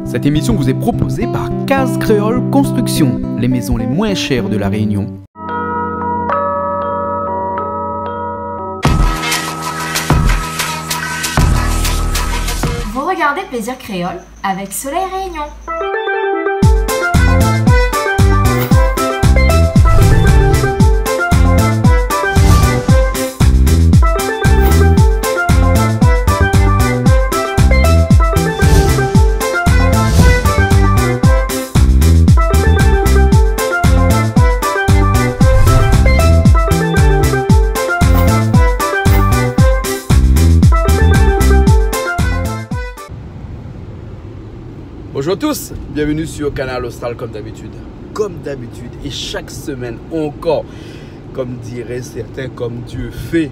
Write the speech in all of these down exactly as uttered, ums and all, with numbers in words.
Cette émission vous est proposée par Case Créole Construction, les maisons les moins chères de La Réunion. Vous regardez Plaisir Créole avec Soleil Réunion. Bonjour à tous, bienvenue sur Kanal Austral comme d'habitude. Comme d'habitude, et chaque semaine encore, comme diraient certains, comme Dieu fait,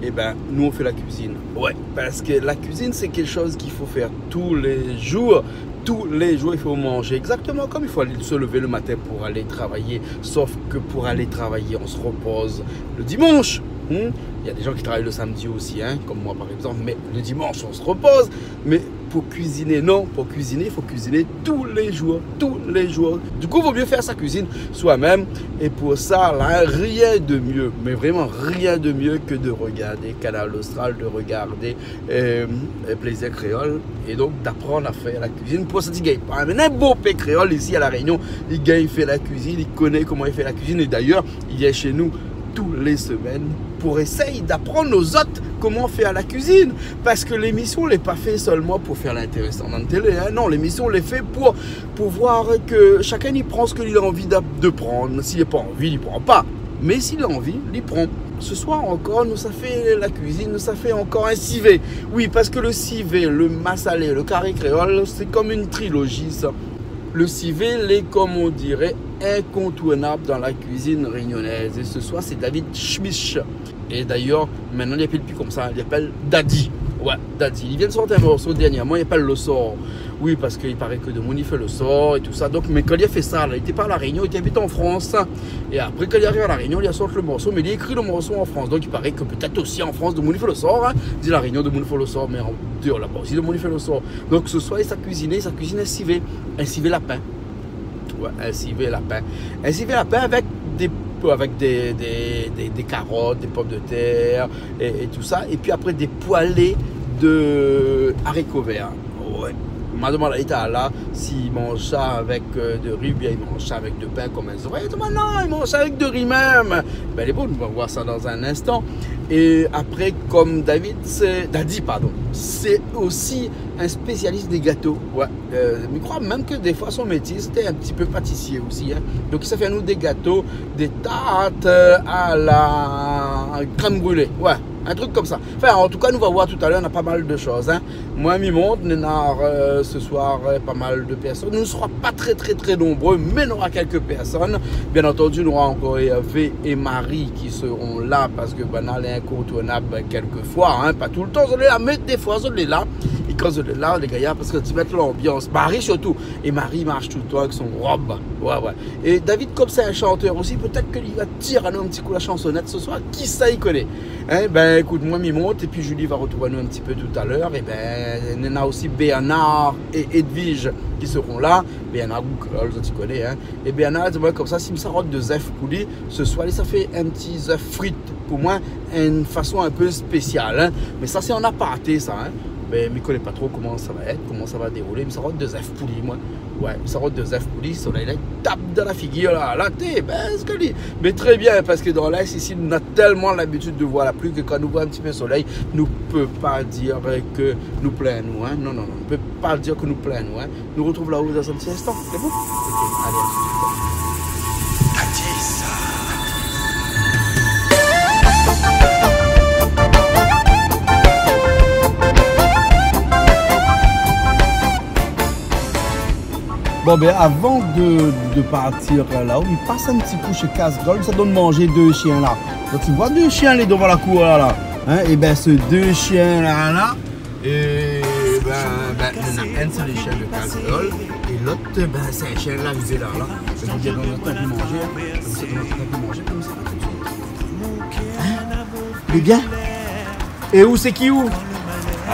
eh ben, nous on fait la cuisine. Ouais, parce que la cuisine, c'est quelque chose qu'il faut faire tous les jours. Tous les jours, il faut manger exactement comme il faut aller se lever le matin pour aller travailler. Sauf que pour aller travailler, on se repose le dimanche. Hmm ? Il y a des gens qui travaillent le samedi aussi, hein, comme moi par exemple, mais le dimanche, on se repose. Mais pour cuisiner, non, pour cuisiner, il faut cuisiner tous les jours, tous les jours. Du coup, vaut mieux faire sa cuisine soi-même. Et pour ça, là, rien de mieux, mais vraiment rien de mieux que de regarder Kanal Austral, de regarder euh, euh, Plaisir Créole, et donc d'apprendre à faire la cuisine. Pou sa, ti gingn pa. Mé néna bonpé kréol isi La Rénion, i gingn fé la kuizine, i koné koman i fé la kuizine, é dayèr, i vien shé nou tou lé semèn pou éséy d'aprann lézot koman fé la kuizine. Parske lémision lé pa fé solman pou fé lintérésan dan la télé, in. Non, lémision lé fé pou, pou voir ke shakinn i pran sak li la anvi d'a-, de pran. Si li la pa anvi, li pran pa. Mé si li la anvi, li pran. Se soir ankor, nou sa fé la kuizine, nou sa fé ankor in sivé. Oui, parske le sivé, le masalé, le karé kréol, sé konm in trilozi, sa. Le sivé, lé, konm on diré, inkontournab dan la kuizine rényonèz. É se soir, sé David Schmich. É dayèr, mintnan, li apèl pi konmsa, li apèl Daddy. Ouais, Daddy. Li vien de sort in morso dèrnièrman, li apèl Le Sort. Oui, parske i paré ke demoun i fé le sort é tousa. Donk, mé kan li la fé sa, la, li té pa La Rénion, li té abit an Frans. É apré, kan li ariv La Rénion, li la sort le morso, mé li la ékri le morso an Frans. Donk, i paré ke pétèt osi an Frans, demoun i fé le sort, in. Di La Rénion, demoun i fé le sort, mé an déor laba osi, demoun i fé le sort. Donk, se soir, li sa kuiziné, li sa kuiziné in sivé, in sivé lapin. Ouais, in sivé lapin. In sivé lapin avèk dé, avèk dé, dé, dé, dé karot, dé pomdetèr é, é tousa. É pi apré, dé poêlé de zariko vèr. Ouais. Ma domann ali talèr si i manz sa avèk, euh, de ri, oubien i manz sa avèk de pin konm in zorèy. Li di amoin non, i manz sa avèk de ri mèm. Bin, lé bon, nou va voir sa dan in instan. É apré, konm David, sé, Daddy, pardon, sé osi in spésialis dé gato. Ouais. Euh, mi kroi mèm ke défoi son métié, sété in ti pé patisié osi, in. Donk, sa i fé anou dé gato, dé tart, euh, a la krèm brilé. Ouais, in trik konmsa. Anfin, an tou ka, nou va voir talèr, nana pa mal de shoz, in. Moin, mi mont, nana, euh, se soir, euh, pa mal de pèrsone. Nou sra pa trè, trè, trè nonbré, mé nora kèlk pèrsone. Bien antandi, nora ankor Hervé é Marie ki sron la, parske, bin, banna lé inkontournab kèlkefoi, in, pa toultan zot lé la, mé défoi zot lé la. É kan zot lé la, lé gayar, parske zot i mèt lanbians. Marie sirtou. É Marie i marsh toultan avèk son rob. Ouais, ouais. É David, konm sé in shantèr osi, pétèt ke li va tir anou in ti kou la shansonèt se soir. Kisa i koné ? In, bin, ékout, moin, mi mont, épi Julie va rotrouv anou in ti pé talèr. É bin, nana osi Bernard é Edwige ki sron la. Bernard Goukol, zot i koné, in. É Bernard la di amoin konmsa, si mi sa rod dé zèf pou li, se soir, li sa fé in ti zèf frit pou moin, in fason in pé spésial, in. Mé sa, sé an aparté, sa, in. Mé mi koné pa tro koman sa va èt, koman sa va déroulé, mé mi sa rod dé zèf pou li, moin. Ouais, mi sa rod dé zèf pou li, solèy la i tap dan la figir, la, la, té, bin, sé ke li. Mé trè bien, parske dan l'Est, isi, nou na tèlman labitid de voir la pli ke kan nou voi in ti pé solèy, nou pé pa dir ke nou plinn anou, in. Non, non, non, nou pé pa dir ke nou plinn anou, in. Nou rotrouv la-o dan in ti instan. Sé bon ? Ok, alé, a tout de suit. Bon, bin, avan de, de partir la-o, mi pas in ti kou shé Casse-Gueule, sa donn manzé dé shien la. Donk, ou voi dé shien lé dovan la kour la, la. In ? É bin, sé dé shien la, la, É bin, bin, nana inn, sé le shien de Casse-Gueule, é lot, bin, sé in shien larivé la, la. Mé i donn anou in pé manzé, in. Konmsa, i donn anou in pé manzé, konmsa, tout de suit. In ? Lé bien ? É ou, sé ki ou ?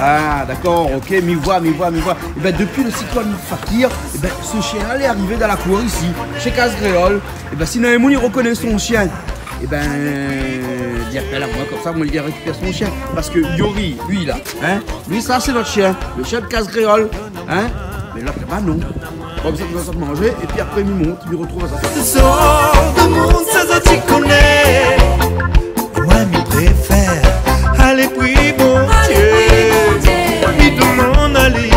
Ah, dakor, OK, mi voi, mi voi, mi voi. Ébin, dopi lo siklone Fatir, ébin, so shien-la lé arivé dan la kour isi, shé Kaz Kréol. Ébin, si néna in moun i rokoné son shien, ébin, di apèl amoin, konmsa moin i rékipèr son shien. Parske Yori, li la, in, li, sa sé nout shien, lo shien de Kaz Kréol, in. Mé lot laba, non. Bon, mi sa manzé, épi apré mi mont, mi rotrouv azot. Sort de mon, sa, sa, ti koné. Moin, mi préfèr alé pri Bondié. Mi domann ali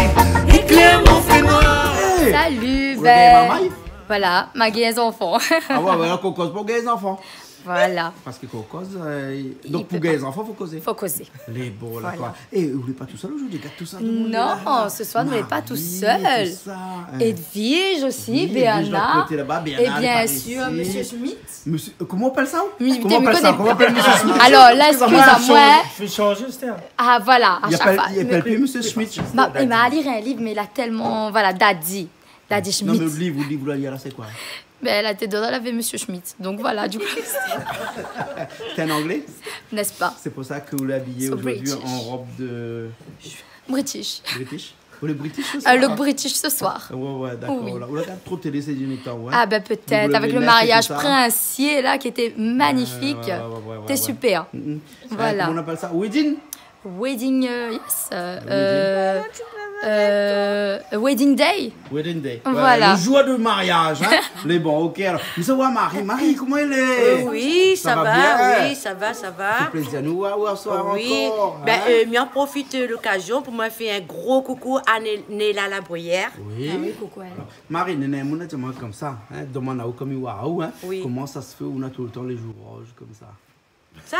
éklèr mon fénoir. Hey ! Salut, ou la gingn marmay ? Voilà, ma gingn zanfan. Ah ouais, ouais, la, kan ou koz pa, ou gingn zanfan. Voilà. Parske kan ou koz, euh, donk pou gingn zanfan, fo kozé. Fo kozé. Lé bon, dakor. Voilà. É ou lé pa tousèl zordi, gard tout sa, tout domoun lé la. Non, ce soir, nou lé pa tousèl. Marie, tout sa, in. Edwige osi, Edwige, Béana. Lot koté laba, Béana, lé par isi. É bien sûr, Monsieur Schmitt. Monsieur, euh, koman i apèl sa, ou ? Koman i apèl sa ? Koman i apèl Monsieur Schmitt ? Alor la, excusez-moi. Fo shanzé, Steph. Ah, voilà, i apèl pi Monsieur Schmitt. Ma, é ma li lir in liv, mé la tèlman, voilà, Daddy. Daddy Schmitt. Non, mé lo liv, lo liv, ou la lir la, sé koi ? Bin, la té dan la vi Monsieur Schmitt. Donk voilà, du coup. Sé in anglé ? N'est-ce pas ? Sé pou sa ke ou lé abiyé zordi an rob de British. British. Ou lé British ce soir ? Euh, look British ce soir. Ouais, ouais, dakor. Oui. La, ou la gard tro télé sé dernié tan, ouais. Ah, bin, pétèt, avèk lo mariaz prinsié, la, ki lété manifik. Ouais, ouais, ouais, ouais. Té super. Mm, mm. Voilà. Euh, koman i apèl sa ? Wedding ? Wedding, euh, yes, euh, euh, euh, wedding day. Wedding day. Voilà. Ouais, lo zour de mariaz, in. Lé bon, OK, alor. Mi sa voir Marie. Marie, koman i lé ? Euh, oui, sa va, oui, sa va, sa va. Sa va bien ? Fé plézir anou voir aou aswar ankor, in. Oui. Bin, euh, mi profit, euh, lokazion pou moin fé in gro koukou a Ne-, Nella Labruyère. Oui. Ah oui, koukou, ouais. Alor, Marie, néna in moun la di amoin konmsa, in, domann aou koman i lé aou, in. Oui. Koman sa se fé ou néna toultan lé zour roz konmsa ? Sa ?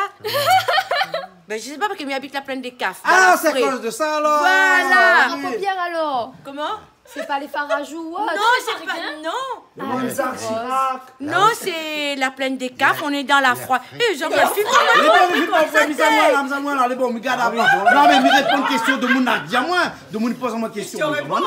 Bin, mi sé pa, parske mi abit la Plaine des Cafres, dan la fré. Ah, sé akoz de sa, alor. Voilà. Ah, oui. Kopièr, alor. Koman ? Sé pa lé far a jou ou ot ? Non, sé pa, non. Ah, sé Jacques Chirac. Non, sé la Plaine des Cafres, on est dans la froid. Eh, Jean-Pierre, tu comprends ? Lé bon, mi fé pa, mi sa, moin la, mi sa, moin la, lé bon, mi gard apré. Non, mé mi répon késtion domoun la di amoin. Domoun i poz amoin késtion. Késtion-réponse,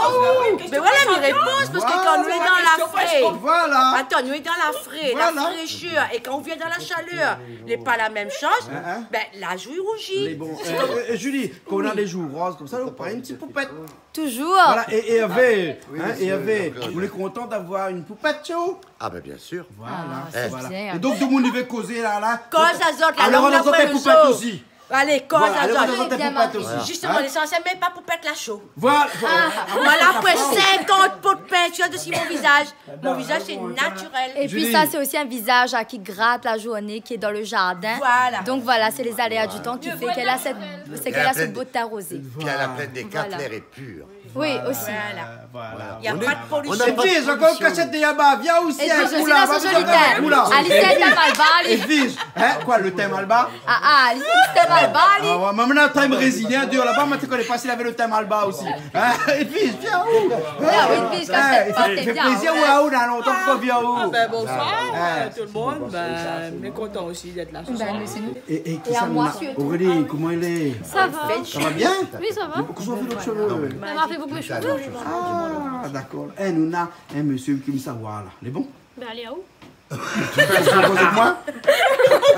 mé voilà, mi répon, parske kan nou lé dan la fré. Voilà. Atann, nou lé dan la fré, la fréshèr, é kan ou vien dan la shalèr, lé pa la mèm shoz. Hein, hein. Bin, la jou i rouzi. Lé bon. Euh, euh, Julie, kan ou néna lé zour roz konmsa, ou pran in ti poupèt. Toujours. Voilà, é, é Hervé, hein, é Hervé, ou lé kontan d'avoir in poupèt shé ou ? Ah, bin, bien sûr. Voilà, voilà. Ah, sé bien. É donk, domoun i vé kozé la, la. Koz azot la, alor, nou la pran lo zo. Alé, koz azot. Voilà, alé, koz azot in poupèt osi. Hein ? Justement, l'essentiel, mèt pa poupèt la sho. Voilà, voilà. Ah, voilà, apré sinkant pot peinture dessus mon visage. Mon visage, c'est naturel. Et puis ça, c'est aussi un visage, hein, qui gratte la journée, qui est dans le jardin. Voilà. Donc voilà, c'est les aléas du temps qui fait qu'elle a cette, c'est qu'elle a ce beau teint rosé. Puis à la Plaine des Cafres, l'air est pur. Oui, aussi. Voilà. Voilà. Y a pas de pollution. Edwige, ankor in kashèt dèyèr laba, vien osi. Edwige osi, la, son joli teint. Alisa, li té mal bali. Edwige, hein, koi, lo teint mal bali ? Ah, ah, Alisa, li té mal bali. Ah ouais, mé moin néna in teint brésilien, déor laba, moin té koné pa si lavé lo teint mal bali osi. Hein, Edwige, vien, ou. Ah oui, Edwige, kan té pa, té bien, ouais. Fé plézir, ou, ou, néna lontan k'ou vien, ou. Ah bin, bonsoir, euh, tout le monde. Bin, mi lé kontan osi d'èt la ce soir. Bin, mé sé nou. É, é kisa nou néna ? Aurélie, koman i lé ? Ça va. Ça va bien ? Oui, ça va. Kosa ou la fé out shové ? Mé ma fé boug mon shové. Ah, dakor. Eh, nou néna in mésyé ki mi sa voir la. Lé bon ? Bin, alé, aou ? Ou koné pa moin ?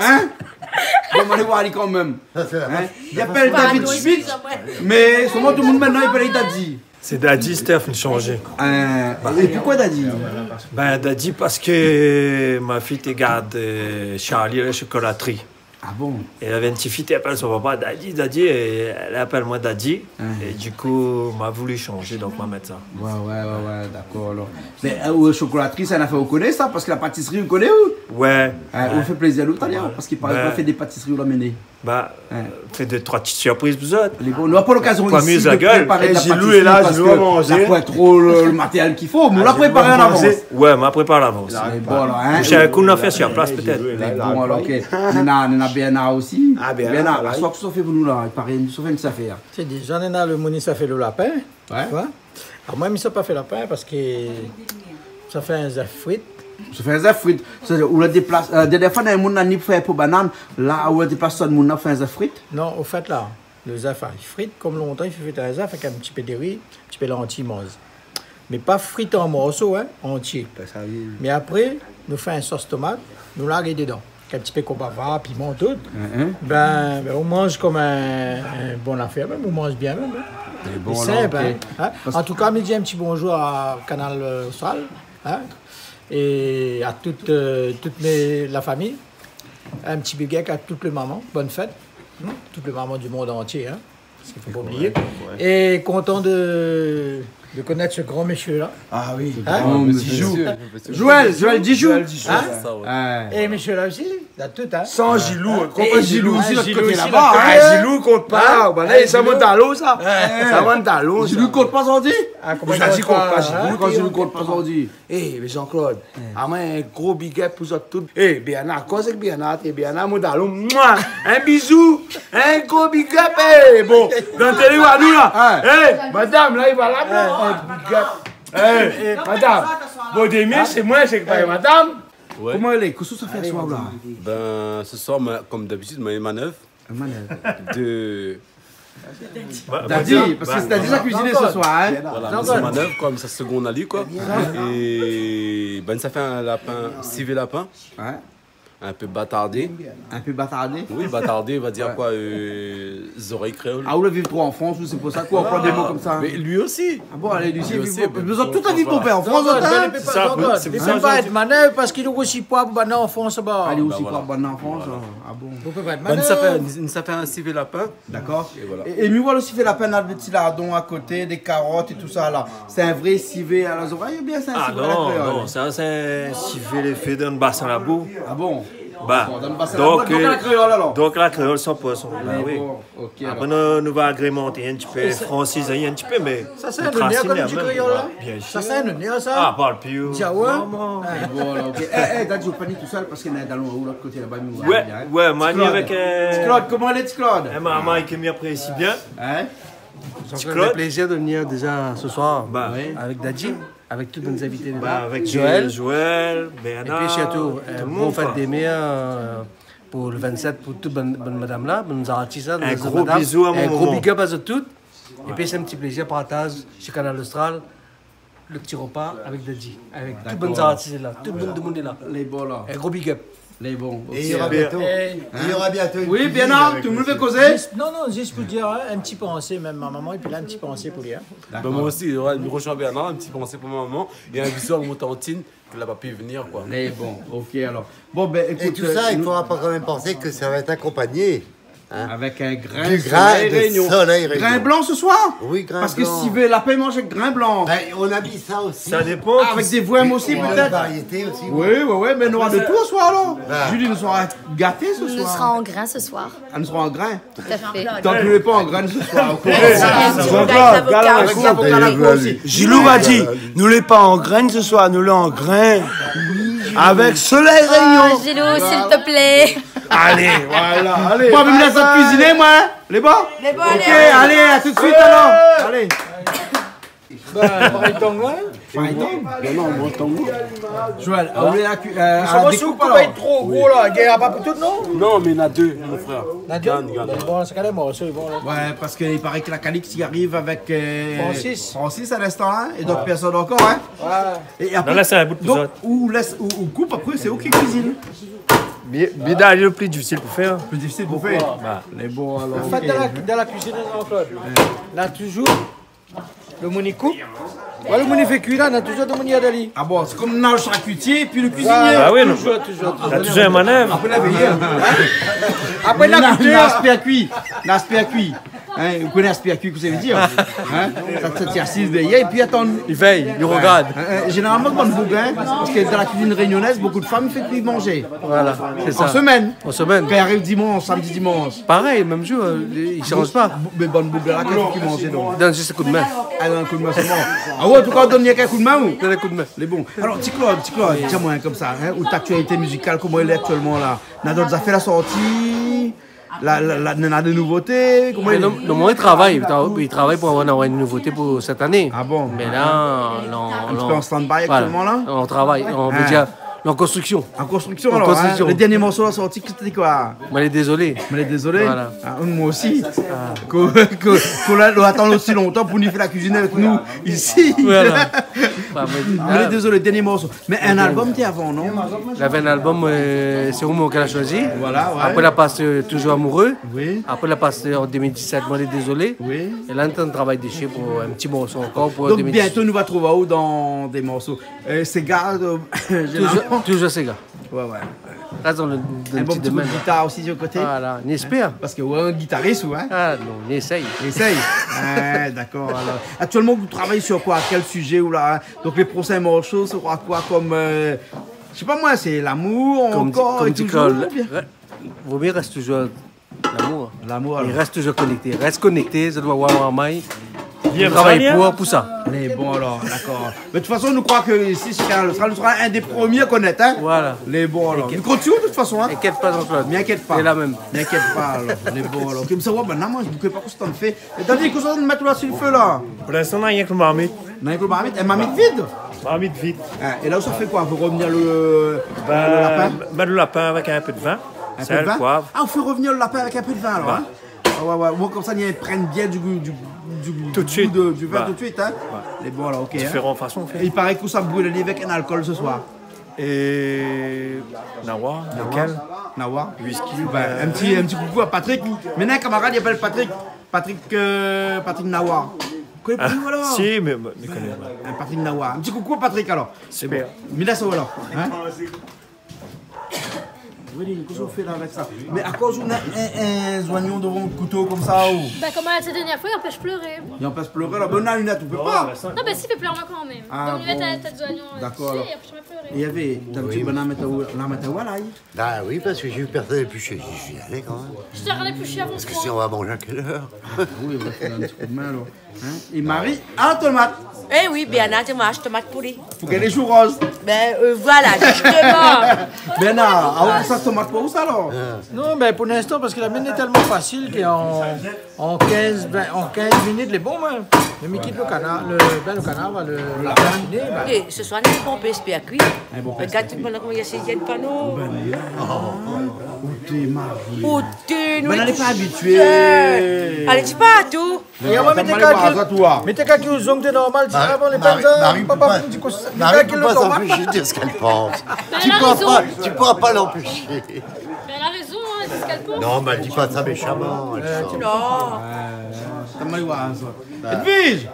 Hein ? Bon, alé voir ali kan mèm. Hein ? Li apèl David Schmitt, mé solman tout domoun mintnan i apèl ali Daddy. Sé Daddy, Steph, in shanzé. Euh, é poukoi Daddy ? Bin, Daddy, parske ma fiy té gard, euh, Charlie, la shokolatri. Ah bon ? É lavé in ti fiy té apèl son papa Daddy, Daddy, é èl i apèl moin Daddy. Hein. É du coup, ma voulu shanzé, donk ma mèt sa. Ouais, ouais, ouais, ouais, dakor, alor. Mé, euh, shokolatri, sé in nafèr ou koné, sa, parske la patisri, ou koné, ou ? Ouais. Hein, ou fé plézir anou talèr, parske i paré ou la fé dé patisri, ou la amené. Bah, fé dé, troi ti sirpriz pou zot. Lé bon, nou na pa lokazion isi de prépar la patisri parske la poin tro lo, lo matéryèl k'i fo, mé nou la prépar an avans. Ouais, ma prépar an avans. Lé bon, alor, hein. Prochain kou, nou fé sur place, pétèt. Lé bon, alor, OK. Néna, néna Bernard osi. Ah, Bernard, aswar, kosa ou fé pou nou la ? I paré, nou fé in ti zafèr. Sé déza, néna lo moun i sa fé lo lapin. Ouais. Alor, moin, mi sa pa fé lapin parske mi sa fé in zèf frit. Ou sa fé in zèf frit. Sa, ou la déplas, euh, dèrnié foi, néna in moun la ni pou fé po banane. La, ou la déplas sa, moun la fé in zèf frit. Non, ofèt, la, lo zèf la frit, kom lontan, i fé frit in zèf avèk in ti pé dori, in ti pé lanti, manz. Mé pa frit an morso, hein, antié. Bin, sa, oui. Mé apré, nou fé in sos tomat, nou larg dedan. in ti pé konbava, piman, tout. Bin, bin, ou manz konm in, in bon afèr mèm, ou manz bien mèm, in. Lé bon, alor, sinp, in. An tou ka, mi di in ti bonzour a Kanal Austral, in, é a tout, tout mé, la fami. In ti big up a tout lé momon. Bone fèt. Tout lé momon du mond antié, in. Parske fo pa oublié. É kontan de, de konèt se gran mésyé-la. A oui, gran mésyé. Joël, Joël Dijoux. Joël Dijoux, sé sa, oué. É mésyé-la osi, la tout, in. San Jilou, é Jilou osi, lot koté laba. Jilou i kont pa. Banna, sa bann dalon, sa. Sa bann dalon, sa. Jilou i kont pa, sa ou di ? A, koman i kont pa, in ? Kan Jilou i kont pa, sa ou di ? É, mé Jean-Claude, amoin in gro big up pou zot tout. É, Bernard, koz èk Bernard, é Bernard, mon dalon, moin, in bizou, in gro big up, é, bon, dan télé, ou a nou la. É, madam, la, i va la, non, in big up. É, madam, bon, demi, sé moin, sé pa madam. Oué. Koman i lé ? Kosa ou sa fé aswar la ? Bin, se soir, moin, konm dabitid, moin, manèv. Manèv. De Daddy, parske sé Daddy sa kuiziné se soir, in. Voilà, sé manèv konm sa, segonn ali, koi. É bin, sa fé in lapin, sivé lapin. Oué. In pé batardé. In pé batardé ? Oui, batardé, va dir koi, zorèy kréol. A, ou la viv tro an Frans, ou, sé pou sa k'ou anploi dé mo konmsa. Mé li osi. A bon, alé, li osi, li osi, bin, tout la vi, mon pèr, an Frans, in. Sé sa, sé pou sa. Li pé pa èt manèv parske li osi poi pou banna an Frans, ba. A, li osi poi pou banna an Frans, in. A bon. Ou pé pa èt manèv. Bin, sa fé, sa fé in sivé lapin. Dakor. É voilà. É, é mi voi osi fé lapin avèk dé ti lardon a koté, dé karot é tousa la. Sé in vré sivé a la zorèy oubien sé in sivé a la kréol ? A non, non, sa sé in sivé lé fé dan basin labou. A bon ? Ba, donk, donk, a la kréol, alor. Donk, a la kréol, san poison. Ba oui. Bon, OK, alor. Apré, nou, nou va agrémanté in ti pé, fransizé in ti pé, mé sa sé in onèr, kan nou di kréol, la. Bien sir. Sa sé in onèr, sa. A, parl pi o. Diawa. Bon, alor, OK. É, é, Daddy, ou pa ni tousèl parske néna in dalon lot koté laba, nou va bien, in. Oué, moin, avèk, Ti Claude, koman i lé, Ti Claude ? In marmay ke mi aprési bien. In ? Ti Claude. Plézir de vnir déza se soir avèk Daddy, avèk tout bann zinvité la. Ba, avèk Joël, Joël, Bernard, épi sirtou, tout le moun, koi. Bon fèt dé mèr, pou le vingt-sept, pou tout bann, bann madam la, bann zartis la, in gro bizou a mon momon. In gro big up a zot tout. Épi sé in ti plézir partaz su Kanal Austral, le ti repa avèk Daddy, avèk tout bann zartis la, tout bann demoun la. Lé bon, la. In gro big up. Lé bon, OK. É i nora bientô, in ? I nora bientô in kuizine avèk mésyé. Oui, Bernard, tout le moun vé kozé ? Zis, non, non, zis pou dir, in, in ti pansé, mèm mon momon, épi la, in ti pansé pou li, in. Dakor. Bin, moin osi, oué, mi rojoin Bernard, in ti pansé pou mon momon, é in bizou a mon tantine, ke la pa pu vnir, koi. Lé bon, OK, alor. Bon, bin, ékout, é tousa, i fora pa kan mèm pansé ke sa va èt akonpagné, in, avèk in grin de solèy rényoné. Grin blan se soir ? Oui, grin blan. Parske sivé lapin i manz avèk grin blan. Bin, nou la vi sa osi. Sa dépan. A, avèk dé vwèm osi, pétèt. Variété osi, oui, oui, mé nou nora de tout se soir, alor. Julie, nou sora gaté se soir. Nou sora an grin se soir. A, nou sora an grin. Tout à fait. Donk, nou lé pa an grin se soir, OK. Jean-Claude, gala, avèk zavoka, la, koi osi. Jilou va di, nou lé pa an grin se soir, nou lé an grin. Avèk Soleil Réunion. Oh, Gilou, s'il te plaît. Alé, voilà, alé. Bon, mé mi lès aou kuiziné, moin, in ? Lé bon ? Lé bon, OK, alé, a tout de suit, alor. Alé. Bin, parèy tang, in ? Parèy tang ? Non, non, moin, tang, non. Joël, ou lé la kui-, euh, sa va, si ou koup pa tro gro, la, i gingn pa pou tout, non ? Non, mé néna dé, mon frèr. Néna dé ? Gingn, gingn. Bin, bon, sé kan mèm, sé bon, la. Oué, parske i paré ke la Calix i ariv avèk, euh, Francis. Francis a linstan, in, é dot pèrsone ankor, in. Oué. É apré, non, la, sé in bout pou sa. Donk, ou lès, ou, ou koup, apré, sé ou ki kuizine. Bi-, bida, lé le pli difisil pou fèr. Pli difisil pou fèr. Ba. Mé bon, alor, OK. An fèt, dan la, dan la kuizine, Jean-Claude, la touzour Le moun i koup. Oué, le moun i fé kui la, na touzour de moun i èd ali. A bon, sé konm na le sharkitié, épi le kuizinié. Voilà, touzour, touzour, touzour. Ba oui, non. Na touzour in manèv. Apré, la véyé, in. Apré, la gout, in. Na aspèr kui. Na aspèr kui. In, ou koné aspèr kui, kosa i vé dir ? In ? Sa, sa, ti asiz dèrièr, épi atann. I vèy, i rogard. In, in, zénéralman, bann boug, in, parske dan la kuizine rényonèz, bonpé de fanm i fé kui manzé. Voilà, sé sa. An semèn. An semèn. Kan i ariv dimans, samdi, dimans. Parèy, mèm zour, euh, i sanz pa. Bo-, mé bann boug la, kan i fé kui manzé, donk. Donn zis in koudmin. A, donn in koudmin sèlman. A oué, an tou ka, ou donn rienk in koudmin, ou ? Donn in koudmin. Lé bon. Alor, Ti Claude, Ti Claude, di amoin konmsa, in, out aktialité mizikal, koman i lé aktièlman la ? Na dot zafèr la sorti, la, la, la, na dé nouvoté, koman i lé ? Non, non, moin, i travay, i tra-, i travay pou avoir, avoir in nouvoté pou sèt ané. A bon ? Mé la, non, in ti pé an stand-by aktièlman, la ? Voilà. Nou travay, nou vé dir, An konstriksion. An konstriksion, alor, in. Lo dernié morso la sorti, kisa té koi ? Moin lé dézolé. Moin lé dézolé. Voilà. Ah, moin osi. Ah. Ke, ke, ke la, nou atann osi lontan pou ni fé la kuizine avèk nou isi. Voilà. Moin lé dézolé, dernié morso. Mé in album té avan, non ? Lavé in album, euh, Sé ou moin ke la shoizi. Voilà, ouais. Apré la pass, euh, Toujours amoureux. Oui. Apré la pass, euh, an deux mille dix-sept, Moin lé dézolé. Oui. É la nou té travay dési pou in ti morso ankor pou deux mille dix-sept. Donk bientô nou va trouv aou dan dé morso. Euh, séga, euh, généralement. Toujours, toujours séga. Ouais, ouais. Rès dan le, dan le ti domèn. In bon ti bout gitar osi su le koté. Voilà, nou éspèr. Parske, ouais, in gitaris, ouais. Ah non, nou éséy. Nou éséy. Ah, dakor, alor. Aktièlman, ou travay su koi ? Kèl sizé ou la, in ? Donk, lé proshin morso, sé koi, koi, kom, euh, mi sé pa moin, sé lamour, ankor é toujour, oubien ? Vo mié rès toujour Lamour. Lamour, alor. Rès toujour konèkté. Rès konèkté, sa doi avoir marmay. Bien, travay bien pou, pou sa. Lé bon, alor, dakor. Mé de tout fason, nou kroi ke isi, sé Kanal Austral, nou sra inn dé promié konèt, in. Voilà. Lé bon, alor. Inkièt. Mi kont su ou, de tout fason, in. Inkièt pa, Jean-Claude. Mi inkièt pa. Lé la mèm. Mi inkièt pa, alor. Lé bon, alor. Konmsa, ouais, bin, non, moin, mi koné pa kosa ou fé. É Dani, kosa ou mèt la su le fé, la ? Pou linstan, na rienk lo marmit. Na rienk lo marmit, in marmit vid ? Marmit vid. In, é la, ou sa fé koi ? Ou fé revnir le, le lapin ? Bin, mèt lo lapin avèk in pé de vin, sèl, poiv. In pé de vin ? Ah, ou fé revnir le lapin avèk in pé de vin, alor, in ? Ah ouais, ouais. Bon, konmsa, i pran bien du gou, du, du gou de, du vin tout de suit, in ? Tout de suit. Ouais. Lé bon, alor, OK, in. Diféran fason, an fèt. É i paré ke ou sa bril ali avèk in alkol se soir. É Nawa, lékèl ? Nawa. Whisky, bin, euh, in ti, in ti koukou à Patrick. Mé na in kamarad, i apèl Patrick. Patrick, euh, Patrick Nawa. Ou koné pa li, alor ? Si, mé, mé, mi koné, ouais. In Patrick Nawa. In ti koukou à Patrick, alor. Super. Lé bon. Mi lès aou, alor. In ? Oui, kosa ou fé la avèk sa ? Mé akoz ou na in, in zoignon dovan out kouto konmsa, ou ? Bin, konm la dernièr foi, i anpès pléré. I anpès pléré, la. Bin, na linèt, ou pé pa. Non, bin, si, i fé pléré amoin kan mèm. Ah bon. Donk, linèt, tèt zoignon, dakor, si, alor. I anpès pléré. É navé, d'abitid, bin, la mèt aou, la mèt aou, voilà. Ah oui, parske mi la pèrsone épushé. Mi di, alé, kan mèm. Mi té la épushé avan. Parske sinon, nou va manz a kèl èr ? Ah oui, nou va fé in ti kou d'min, alor. In ? É Marie, ah, tomat. Eh oui, Bernard, tomat, tomat poulé. Pou kèl lé jou roz. Bin, euh, voilà, justement. Bernard, ah, ou sa tomat pou ou sa, alor ? Non, bin, pou linstan, parske la mine lé tèlman fasil ke an, an kinz, vin, an kinz minit, lé bon, moin. Mé mi kit lo kanar, le, bin, lo kanar, va le, le lapin, fini, bin. OK, se soir, nou na in bon pé, espèr kui. In bon pé, espèr kui. Gard, koman i asèz, i gingn pa, non ? Bin, ou té maré. Ou té, nou, bin, lé pa abitié. Alé, di pa tou. É amoin, mé té kalkil, mé té kalkil zong té normal, ti avan lé Mari, pèl sa, Mari papa, pé pa, di kosa, mé Mari kalkil pé pa tomat. S'empêcher de dire ce qu'elle pense. Mé èl la rézon. Tu pourras pas, tu pourras pas l'empêcher. Mé èl la rézon, in, sé sak èl pans. Non, mé èl di pa sa méchamman, èl sort. Non. Ouais, sa mi oi sa. Edwige !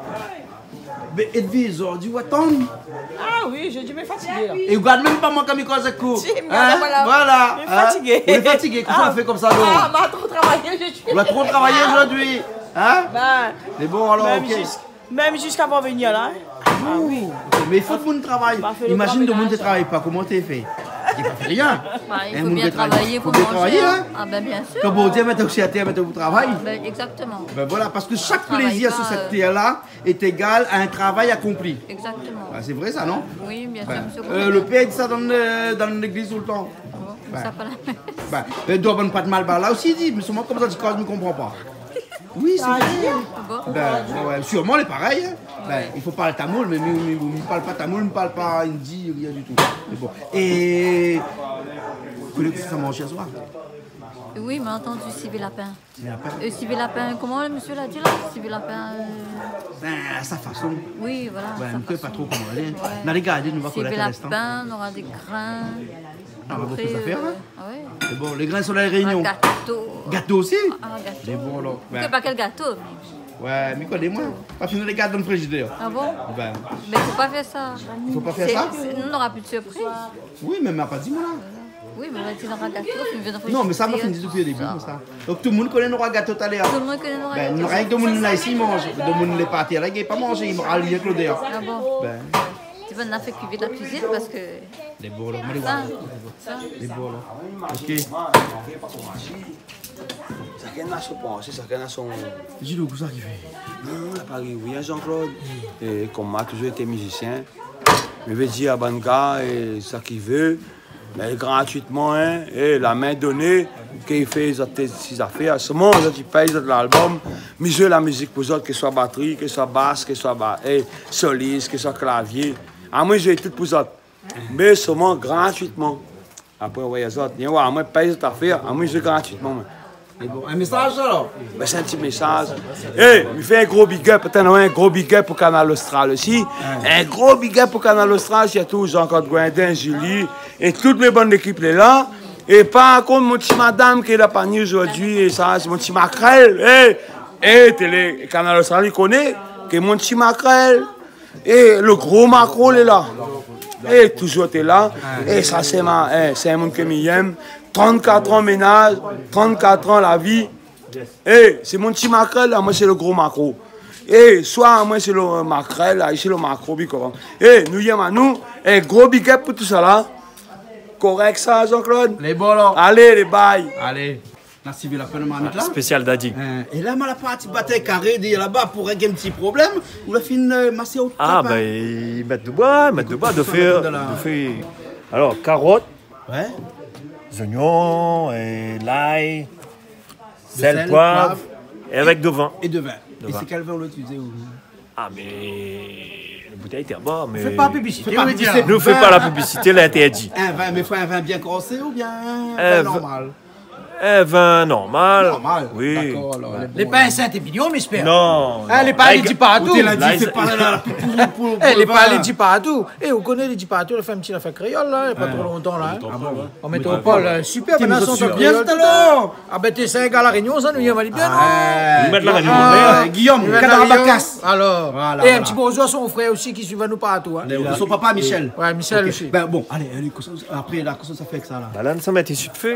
Mé Edwige, zordi ou atann ? Ah oui, zordi mi lé fatigé, la. É ou gard mèm pa moin kan mi koz èk ou. Si, mé voilà. Voilà, in ? Mi lé fatigé. Ou lé fatigé, kosa ou fé konmsa, donk ? Ah, ma tro travayé zordi. Ou la tro travayé zordi, in ? Bin, mé bon, alor, mèm OK. Zis-, mèm ziska avan vnir la, in ? Ah oui. Mé i fo ke moun travay. Imazine, demoun té travay pa, koman té fé ? Té pa fé rien. Ba, i fo bien travay, fo bien travay, in ? Ah bin, bien sir. Kan Bondié la mèt aou si la tèr, la mèt aou pou travay. Bin, exactement. Bin voilà, parske shak plézir su sèt tèr-la, euh, est égal à un travail accompli. Exactement. Ah, sé vré sa, non ? Oui, bien sir, monsieur. Bin, euh, le pèr i di sa dan le, dan légliz toultan. Bon, sa pa la mèm. Bin, bin, doi bann pat malbar la osi, i di, mé solman konmsa, di koz, mi konpran pa. Oui, sé vré. Ah bon ? Bin, ouais, ouais, sirman, lé parèy, in. Bin, i fo parl tamoul, mé mi, mi, mi parl pa tamoul, mi parl pa indi, rien du tout. Mé bon. É, ou koné kosa sa manz sé soir ? Oui, ma la antann sivé lapin. Sivé lapin. Euh, sivé lapin, koman le mésyé la di la ? Sivé lapin, euh, bin, a sa fason. Oui, voilà, a sa fason. Ouais, mi koné pa tro koman i lé. Ouais. Na lé gardé, nou va konèt a linstan. Sivé lapin, nora dé grin. Ah, apré, bokou zafèr, euh, in ? Ah ouais. Lé bon, lé grin solèy Réunion. In gato. Gato osi ? Ah, in gato. Lé bon, alor. Mi koné pa kèl gato, mé... Ouais, mi koné, moin. Pa fini lé gato dan le frizidèr. Ah bon ? Bin. Mé fo pa fé sa. I fo pa fé sa ? Sé, sé, nou nora pi de sirpriz. Oui, mé ma pa di, moin, la. Oui, mé va di dan la gato, ou vien de... Non, mé sa, ma fini dopi le début, sa. Donk, tout le moun i koné nora gato talèr. Tout le moun i koné nora gato. Bin, nora rienk demoun la isi i manz. Demoun lé pa atèr la, i gingn pa manzé, i ral rienk lodèr. Ah bon ? Bin. Ti va na fé kui vit la kuizine parske... Lé bon, alor, moin lé bon. Sa. Lé bon, alor. OK. Shakinn na son pansé, shakinn na son... Di nou, kosa ki fé ? Non, non, la pa ri, oui, in, Jean-Claude. É konm ma toujour été mizisien, mi vé dir a bann gars, é sak i vé, mé gratuitman, in, é la min doné, ke i fé zot, si zafèr, solman zot i pèy zot lalbom, mi zoué la mizik pou zot, ke soi batri, ke soi bas, ke soi ba-, é solis, ke soi klavié. Amoin, mi zoué tout pou zot. Mé solman gratuitman. Apré, ou voi azot. Vien oir, amoin pèy zot afèr, amoin mi zoué gratuitman, moin. É bon, in mésaz alor ? Bin, sé in ti mésaz. É, mi fé in gro big up, atann, in gro big up pou Kanal Austral osi. In gro big up pou Kanal Austral, sirtou Jean-Claude Guindin, Julie, é tout mé bann lékip lé la. É par kont, mon ti madam ki lé la pa ni zordi, é sa, sé mon ti makrèl. É, é, télé, Kanal Austral, i koné ke mon ti makrèl. É lo gro makro lé la. É touzour té la. É sa sé ma, é, sé in moun ke mi yèm. Trant-kat an ménaz, trant-kat an la vi. É sé mon ti makrèl la, moin sé lo gro makro. É swa moin sé lo makrèl la, li sé lo makro, big up. É nou yèm anou, é gro big up pou tousala. Korèk sa, Jean-Claude ? Lé bon la. Alé, lé bay. Alé. La sivé la pèn marmit la. Spésial Daddy. Hein, é la, ma la parti bat in karé dèrièr laba pou règ in ti problèm. Ou la fine, euh, masé out... Ah, ben, i mèt do boi, i mèt do boi, do fé, do fé. Alor, karot, zoignon, é lay, sèl, poiv, é avèk do vin. É do vin. É sé kèl vin ou la itilizé ou ? Ah, mé la boutèy té anba, mé... Fé pa piblisité, nou fé pa la piblisité, lé intèrdi. In vin, mé fo in vin bien korsé oubien in vin normal ? In vin normal. Normal. Oui. Dakor, alor, lé bon. Lé pa in Saint-Émilion, mi éspèr. Non, non. Lé pa lé di partou. Lé pa lé di partou. É, ou koné lé di partou, la fé in ti lafèr kréol la, pa tro lontan la. Ah bon ? An métropol, sipèr, bien tout alor. Ah ben, té sé in gars La Rényon sa, nou i anvoy bien, non ? Guillaume, Kadar Bakas. Alor, é in ti bonzour a son frèr osi ki suiv anou partou, hein. Son papa, Michel. Ouais, Michel osi. Ben bon, alé, alé, kosa, apré la, kosa sa fé èk sa la ? Ben la, nou sa mèt isi d fé.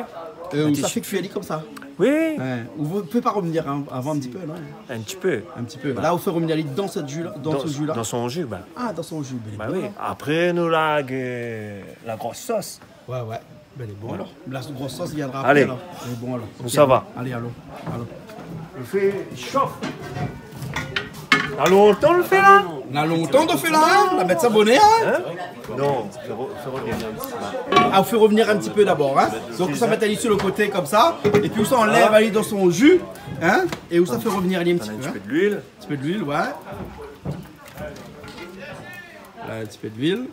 Euh, ou sa fé kui ali konmsa ? Oui. Ouais. Ou fé pa revnir avan in ti pé, non ? In ti pé. In ti pé. La, ou fé revnir ali dan sèt ji la, dan se ji la. Dan son ji, ben. Ah, dan son ji, ben oui. Apré, nou larg, euh, la gros sos. Ouais, ouais. Ben, lé bon alor. La gros sos i viendra apré alor. Lé bon alor. Alé, alon. Alon. Lo fé i shof. Na lontan lo fé la ? Na lontan lo fé la, hein ? La mèt sa bonèr, hein ? Hein ? Non, fé re-, fé revnir. Ah, ou fé revnir in ti pé dabor, hein ? Donk sa mèt ali si lo koté konmsa, épi ou sa anlèv ali dan son ji, hein ? É ou sa fé revnir ali in ti pé, hein ? In ti pé d luil. In ti pé d luil, ouais. La, in ti pé d luil.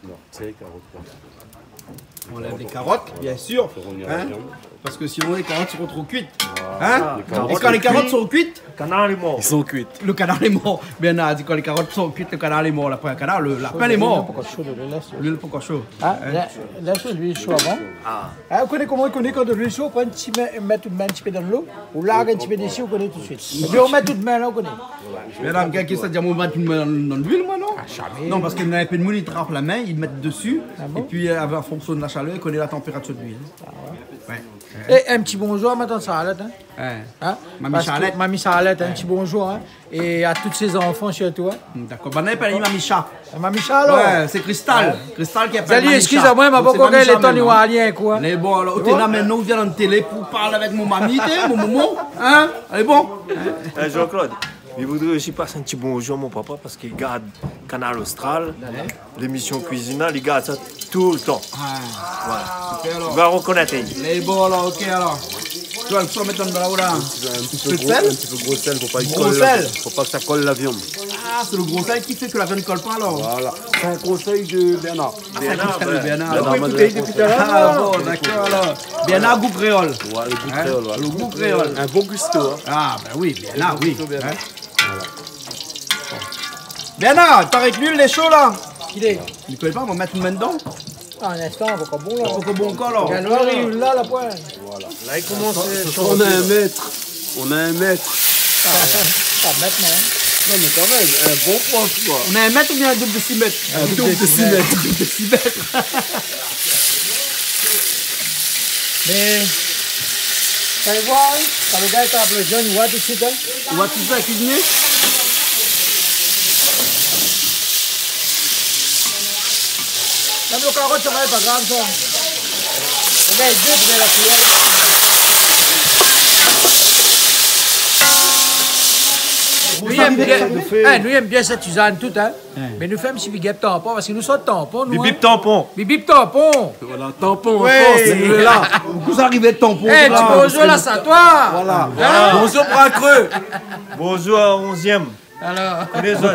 Non, sé lé karot, koi. On enlève les carottes, bien sûr, hein, parce que sinon les carottes seront trop cuites. Hein ? Et quand les carottes sont cuites, le canard est mort. Ils sont cuits. Le canard est mort. Bernard a dit, quand les carottes sont cuites, le canard est mort. Après, le canard, le lapin est mort. Luil lé pankor sho, lès ali sho. Luil lé pankor sho. Ah, lès ali sho avan. Ah, ou koné koman i koné kan luil lé sho, pran in ti min, mèt out min in ti pé dan dolo, ou larg in ti pé dési, ou koné tout suit. Épi ou mèt out min la, ou koné. Mé la, kèlkeswa, di amoin, mèt out min dan, dan luil, moin, non ? Ah, zamé. Non, parske néna in pé d moun i trap la min, i mèt dési, épi, euh, an fonksion de la shalèr, i koné la tanpératir de luil. Ah ouais. Ouais. É in ti bonzour a matant Charlotte, hein. Hein ? Mami Charlotte. Mami Charlotte, in ti bonzour, hein. É a tout sé zanfan sirtou, hein. Dakor. Banna i apèl ali Mami Sha. Mami Sha, alor. Ouais, sé Cristal. Cristal ki apèl Mami Sha. Zali, eskiz amoin, ma pankor gingn lo tan li oir ali in kou, hein. Lé bon, alor, ou té la, mintnan ou vien an télé pou parl avèk mon mami, té, mon momon, hein ? Lé bon. Eh, Jean-Claude, mi voudré osi pass in ti bonzour mon papa parske li gard Kanal Austral, lémisyon kuizine la, li gard sa toultan. Ah. Voilà. Super, alor. Ou va rekonèt ali. Lé bon, alor, OK, alor. Ou sa mèt dan la, ou la. In ti pé gro sèl. In ti pé gro sèl, fo pa i kol la, fo pa ke sa kol la viann. Ah, sé lo gro sèl ki fé ke la viann i kol pa, alor. Voilà. Sé in konsèy de Bernard. Ah, sé in konsèy de Bernard. Bernard, Bernard, ma donn in konsèy. Ah bon, dakor, alor. Bernard, gou kréol. Ouais, lo gou kréol, ouais. Lo gou kréol. In bon kuisto, hein. Ah ben oui, Bernard, oui. Bon kuisto, Bernard. Hein. Voilà. Bernard, i paré ke luil lé sho la. Ki lé ? Mi koné pa, ma mèt mon min dedan. Ah, in instan, pankor bon la. Pankor bon ankor la. Gingn oir ali la, la poin. Voilà. La i komans. On a un maître. On a un maître. Ah, ouais. Pa mèt, non. Non, mé kan mèm, in bon prof, koi. On a un maître oubien in doub de sis mèt ? In doub de sis mèt. Doub de sis mèt. Mé, sa i voi, hein, kan lo gars i trap lo zone, i voi tout suit, hein. I voi tout suit kuiziné. Mèm lo karot, sa va, pa grav, sa. Lo gars i gout, mé la kuiyèr. Nou i èm bien, eh, nou i èm bien sèt Suzanne tout, hein. Mé nou fé in ti big up Tampon, parske nou sort Tampon, nou, hein. Bip bip Tampon. Bip bip Tampon. Voilà, Tampon, an Frans, nou lé la. Ou sa arivé Tampon ? Eh, la, ti bonzour la, sa toi. Voilà. Hein ? Bonzour Bras Creux. Bonzour a onzièm. Alor.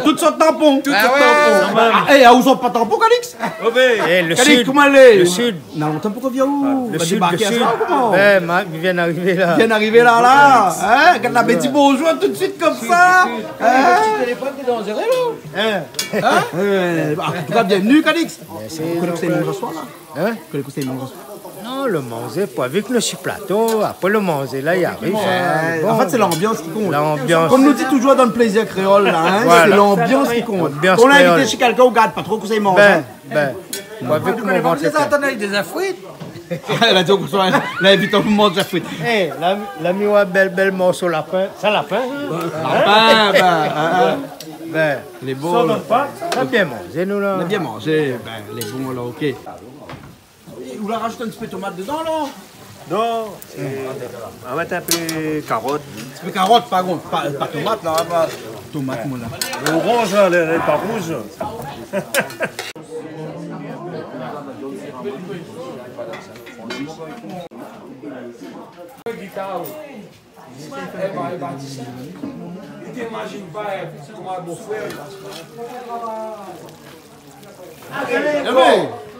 Tout sort tanpon. Tout sort tanpon. Ah, é, aou zot pa tanpon, Calix? Calix, koman i lé? Le sud. Na lontan pa ou vien, ou la débarké aswar, koman? Bin, ma, mi vien arivé la. Vien arivé la, la. Hin? Kan la di bonjour tout suit konmsa. Hin? An tou ka, bienvenu, Calix. Mèrsi. Ou koné kosa i manz aswar la? Hin? Ou koné kosa i manz aswar? Non, le manzé, pou, vu ke nou lé si plato, apré le manzé la, i ariv, hin. An fèt, sé lanbians ki kont. Lanbians. Konm nou di toujour dan le plézir kréol la, hin, sé lanbians ki kont. Lanbians kréol. Kan ou invit shé kèlkin, ou gard pa tro kosa i manz, hin. Bin, bin. Ou la vi koman i manz, sa atann avèk dé zèf frit. La di, ou la invit amoin manz zèf frit. É, la, la mi oir bèl, bèl morso lapin. Sa lapin, hin? Lapin, bin, hin, hin. Bin, lé bon, sa donn pa. Nou la bien manzé, nou la. Nou la bien manzé, bin, lé bon la, OK. É ou la rajout in ti pé tomat dedan la? Non, é, nou va mèt in pé karot. In ti pé karot, pardon, pa, pa tomat la, pa tomat, moin la. Lo oranj la, lé, lé pa rouz. Li té imazine pa, é, koman in bo frèr.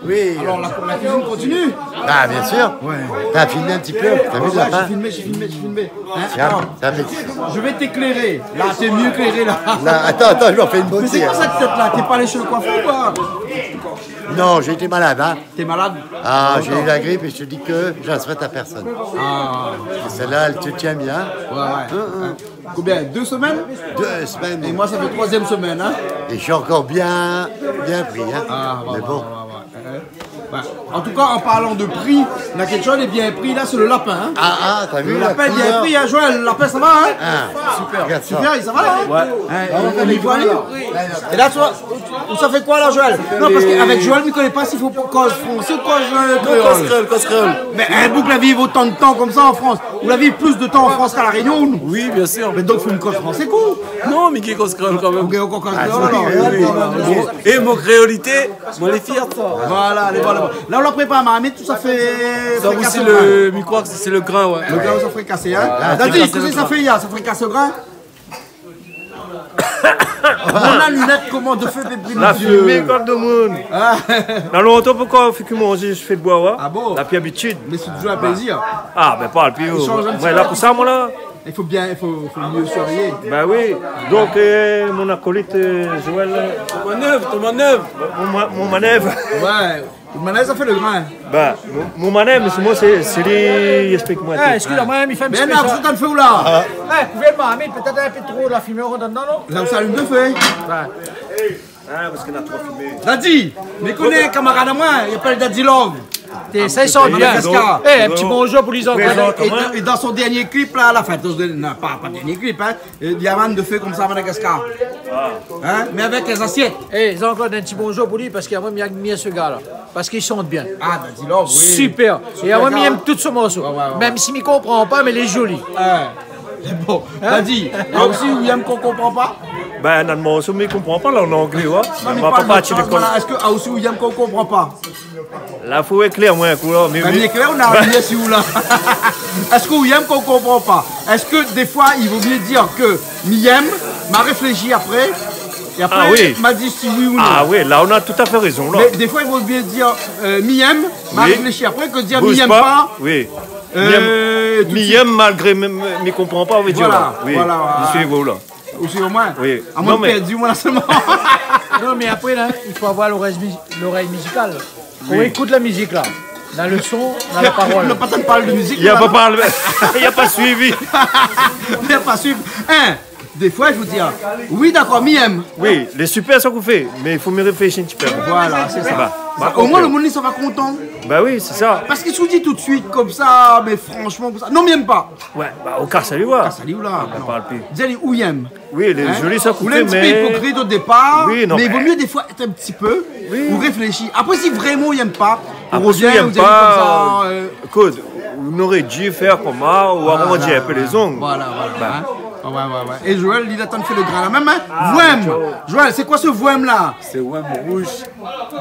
Oui. Alor, la, la kuizine i kontinié? Ah, bien sûr. Ouais. T'as filmé un petit peu, t'as vu le lapin? J'ai filmé, j'ai filmé, j'ai filmé. Hein? Tiens, alors, ça fait... Je vais t'éclairer. Là, t'es mieux éclairé, là. Là, attends, attends, je leur fais une beauté, hein. Mais c'est quoi cette tête-là? T'es pas allé chez le coiffeur, quoi? Non, j'ai été malade, hein. T'es malade? Ah, j'ai eu la grippe et je te dis que je la souhaite à personne. Ah. Celle-là, elle te tient bien. Ouais, ouais. Hein, hein. Combien? Deux semaines? Deux semaines. Et moi, ça fait troisième semaine, hein. Et je suis encore bien, bien pris, hein. Ah, ouais, ouais, ouais, ouais. Mais bon. Bah, en tout cas, en parlant de prix, na kékshoz lé bien pri la, sé le lapin, hein. Ah, ah, t'as vu la couleur? Le lapin lé bien pri, hein, Joël, le lapin, ça va, hein? Ah, super. Regarde ça. Super, ça va, hein? Ouais. Hein, on y voit, là. Et là, tu vois, ça fait quoi, là, Joël? Non, parce qu'avec Joël, mi koné pa si fo koz fransé ou koz, euh, kréol. Non, koz kréol, koz kréol. Mé in boug la viv otan de tan konmsa an Frans, ou la viv plis de tan an Frans k'a La Rényon, ou? Oui, bien sûr. Mé donk, fo in koz fransé, koi. Non, mé ki koz kréol kan mèm. Ou gingn ankor koz kréol, alor. Ah, oui, oui, oui. É mon kréolité, moin lé fièr de sa. Voilà, allez, voilà. La, ou la prépar marmit, tout sa fé frikasé osi le grin. Mi kroi ke sé le grin, ouais. Le grin, sa frikasé, hein. Ah, dadi, frikasé, kosa sa fé, ya, sa frikasé le grin. Mon lunèt, koman de fé pé brilé. La fimé, koi, domoun. Ah. Na lontan, poukoi, fé ke manzé, mi fé de boi, ouais. Ah bon? La pi abitid. Mé sé toujour in plézir. Ah, bin, parl pi o. I sanz in ti pé. Moin lé la pou sa, moin, la. I fo bien, i fo, fo mieux surveiller. Bin oui. Donk, euh, mon acolyte, euh, Joël, euh, ton manèv, ton manèv. Mon ma-, mon manèv. Ouais. Mon manèv, sa fé le grin. Bin, mon, mon manèv, mé sé moin, sé, sé li, i ésplik amoin tout. Eh, excusez-moi, mi fé in ti pé sa. Mé non, kosa ou fé la? Eh, kouvèr marmit, pétèt in pé tro la fimé i rant dedan, non? La ou sa alim le fé. Ouais. Ah, parske na tro fimé. Dadi, mi koné in kamarad amoin, i apèl Dadi Love. Té, sa i sort bien. Madagaskar. Eh, in ti bonjour pou li, zot. Prézant, é, é dan son dernié klip la, la fin, non, pa, pa dernié klip, hein, euh, li la vann de fé konmsa Madagaskar. Ah. Hein, mé avèk lé zasièt. Eh, Jean-Claude, in ti bonjour pou li, parske moin, mi admir se gars-là. Parske i shant bien. Ah, Dadi Love, oui. Super. Super gars, hein. É moin, mi èm tout son morso. Ouais, ouais, ouais. Mèm si mi konpran pa, mé lé zoli. Ah. Bon, Dadi, aou osi ou yèm kan ou konpran pa? Bin, na de morso mi konpran pa la, an anglé, ouais. Non, mé pa de morso, voilà. Èske aou osi ou yèm kan ou konpran pa? La fo éklèr amoin in kou la, mé... Bin, mi éklèr, ou na arivé si ou la. Èske ou yèm kan ou konpran pa? Èske défoi i vo mieux dir ke mi yèm, ma réfléshi apré, é apré, ah oui, ma di si oui ou non? Ah oui, la ou na tout à fait rézon la. Mé défoi i vo mieux dir, euh, mi yèm, ma réfléshi apré, ke dir mi yèm pa. Oui. Bouj pa. Oui. Euh, tout de suite. Mi yèm, mi yèm malgré mi, mi, mi konpran pa, ou vé dir, voilà, la. Oui, voilà, voilà. Mi suiv aou la. Ou suiv amoin? Oui. Amoin, non, mé pèrdi, moin, la, sèlman. Non, mé apré, la, i fo avoir lorèy mi-, lorèy mizikal. Oui. Ou ékout la mizik, la. Na le son, na la parol. Non, pa tann parl de mizik, la. Li la pa parl, li la pa suivi. Li la pa suivi. Hein, défoi, i fo dir, oui, dakor, mi yèm. Oui, lé super sak ou fé, mé i fo mi réfléshi in ti pé. Voilà, sé sa. Ba, ba, omoin, OK, le moun, li sava kontan. Ba oui, sé sa. Parske si ou di tout de suite, konmsa, mé franchman, konmsa, non, mi yèm pa. Ouais, ba, ou kas ali, ouais. Kas ali, ou la. Ah, non. Parl pi. Di ali ou yèm. Oui, lé zoli sak ou fé, mé... Hein? Ou lé in ti pé ipokrit o dépar, oui, non, mé i vo mieux défoi èt in ti pé, oui, ou réfléshi. Apré, si vréman ou yèm pa, ou rovien, ou di konmsa, euh, ékout, ou noré di fé koman, ou arandi in pé lé zong. Voilà, voilà, hein. Ouais, ouais, ouais. É Joël, li la tann fé le grin la mèm, hein. Ah, Joël, sé koi se voèm la? Sé voèm rouj.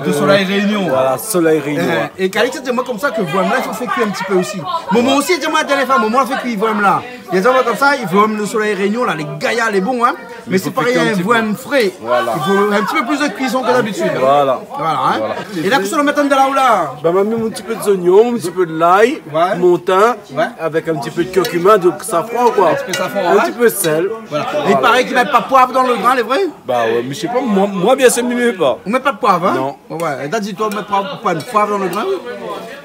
De Soleil Réunion. Voilà, Soleil Réunion, ouais. Euh, é Calix la di amoin konmsa ke voèm la, i fo fé kui in ti pé osi. Momon osi la di amoin la dernièr foi, momon la fé kui voèm la. Lé zan konmsa, i voèm le Soleil Réunion la, lé gayar, lé bon, hein. Mais c'est pareil, un voem fré. Voilà. Il faut un petit peu plus de cuisson que d'habitude. Voilà. Voilà, hein. Voilà. Et là, kosa ou la mèt andan la ou la ? Ben, ma la mi in ti pé de zoignon, in ti pé de lay, ouais, mon tin, ouais, avec un petit peu de curcuma, du safran, quoi. Un petit peu de safran, ouais. Un petit peu de sel. Voilà. Voilà. Et il paraît qu'ils mettent pas de poivre dans le grain, lé vré ? Bah ouais, mais je sais pas, moi, moi, bien sûr, mi mèt pa. Ou mèt pa de poiv, hein ? Non. Ouais, ouais. É ou la di, ou mèt pa, pa de poiv dan lo grin ?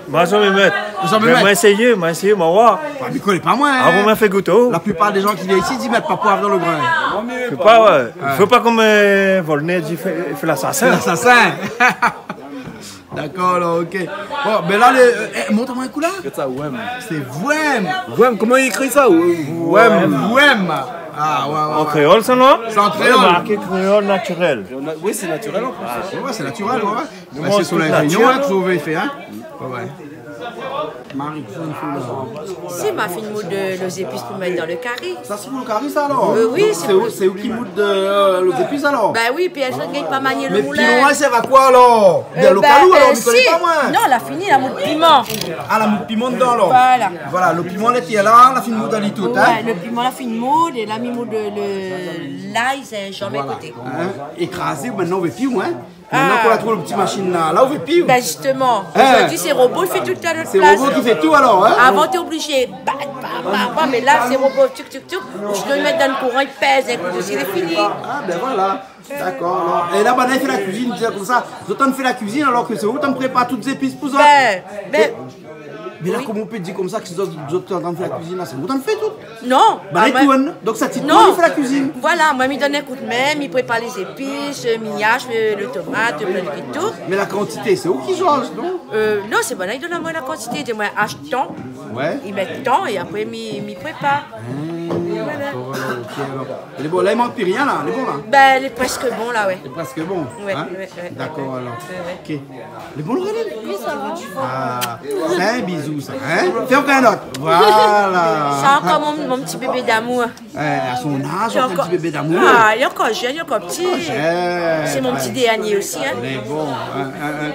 Moin, sa mi mèt. Sa mi mèt. Mé moin la éséyé, moin la éséyé, moin la oir. Ah, mi koné pa, moin, hein. Avan, moin la fé gout. La plupart des gens qui viennent ici, i mèt pa de poiv dan lo grin. Fo pa, ouais. Ouais. Fo pa konm, euh, Volnay i di, fé, fé lasasin. Fé lasasin. D'accord, alors, ok. Bon, ben là, le, euh, eh, montre-moi un coup là. Regarde ça, ouais. C'est Voem. Voem, comment il écrit ça ? Voem. Voem. Ah, ouais, ouais, ouais. En créole, ça, non ? C'est en créole. Oui, marqué créole naturel. Oui, c'est naturel en plus. Ah, ouais, c'est naturel, ouais, ouais. Bah, c'est sur la réunion, hein, que vous avez fait, hein. Ouais, ouais. Marie, kosa ou fé la ? Si, ma fine moud, euh, lé zépis pou mèt dan lo kari. Sa sé pou lo kari, sa, alor ? Euh, oui, sé pou... Sé ou ki moud, euh, lé zépis, alor ? Bah oui, pi èl i gingn pa manié lo moulin. Mé piman, sa va koi, alor ? Euh, bien, lo kari, alor, mi koné pa, moin. Non, la fini, la moud piman. Ah, la moud piman dedan, alor. Voilà. Voilà, lo piman, la, la fine moud ali tout, hein ? Ouais, lo piman, la fine moud, é la mi moud lo, lo lay, sé janmé koté. Voilà. Hein ? Ékrazé, mintnan, ou vé pi, hein ? Mintnan k'ou la trouv lo ti mashine la, la ou vé pi. Ben, justement, zordi, sé robo i fé tout a nout plas. Sé robo ki fé tout, alor, hein ? Avan, té oblizé, bam, bam, bam, bam, mé la, sé robo, tchouk, tchouk, tchouk. Ou sinon, i mèt dan lo kouran, i pèz in kou dési, lé fini. Ah, ben voilà. D'accord, alor. É la, banna i fé la kuizine, i di konmsa, zot i fé la kuizine, alor ke sé ou i prépar tout zépis pou zot. Ben, ben, Mé la, oui. Koman ou pé dir konmsa ke zot, zot lé antrin fé la kuizine la, sé ou lé antrin fé tout ? Non. Bah, ah, i tourn. Donk sa, ti tourn, i fé la kuizine. Voilà, moin, mi donn in koudmin, mi prépar lé zépis, mi ash, euh, lo tomat, lo pin, tout. Mé la kantité, sé ou ki zorz, non ? Euh, non, sé banna i donn amoin la kantité. I di amoin, ash tan, ouais, i mèt tan, é apré, mi, mi prépar. Ah, voilà, d'accord, alor, ok, alor. Lé bon, la, i mank pi rien, la, lé bon, la ? Ben, lé prèsk bon, la, ouais. Lé prèsk bon, hein ? Ouais, ouais, ouais. D'accord, alor. Ouais, ouais. Ok. Lé bon, Laureline ? Oui, sa va. Ah, sé in bizou, sa, hein ? Fé ankor in ot. Voilà. Sa ankor mon, mon ti bébé d'amour. Eh, à son âge, ankor in ti bébé d'amour. Ah, li lé ankor jenn, li lé ankor pti. Ankor jenn. Sé mon ti dernié osi, hein. Lé bon, hein, hein, hein.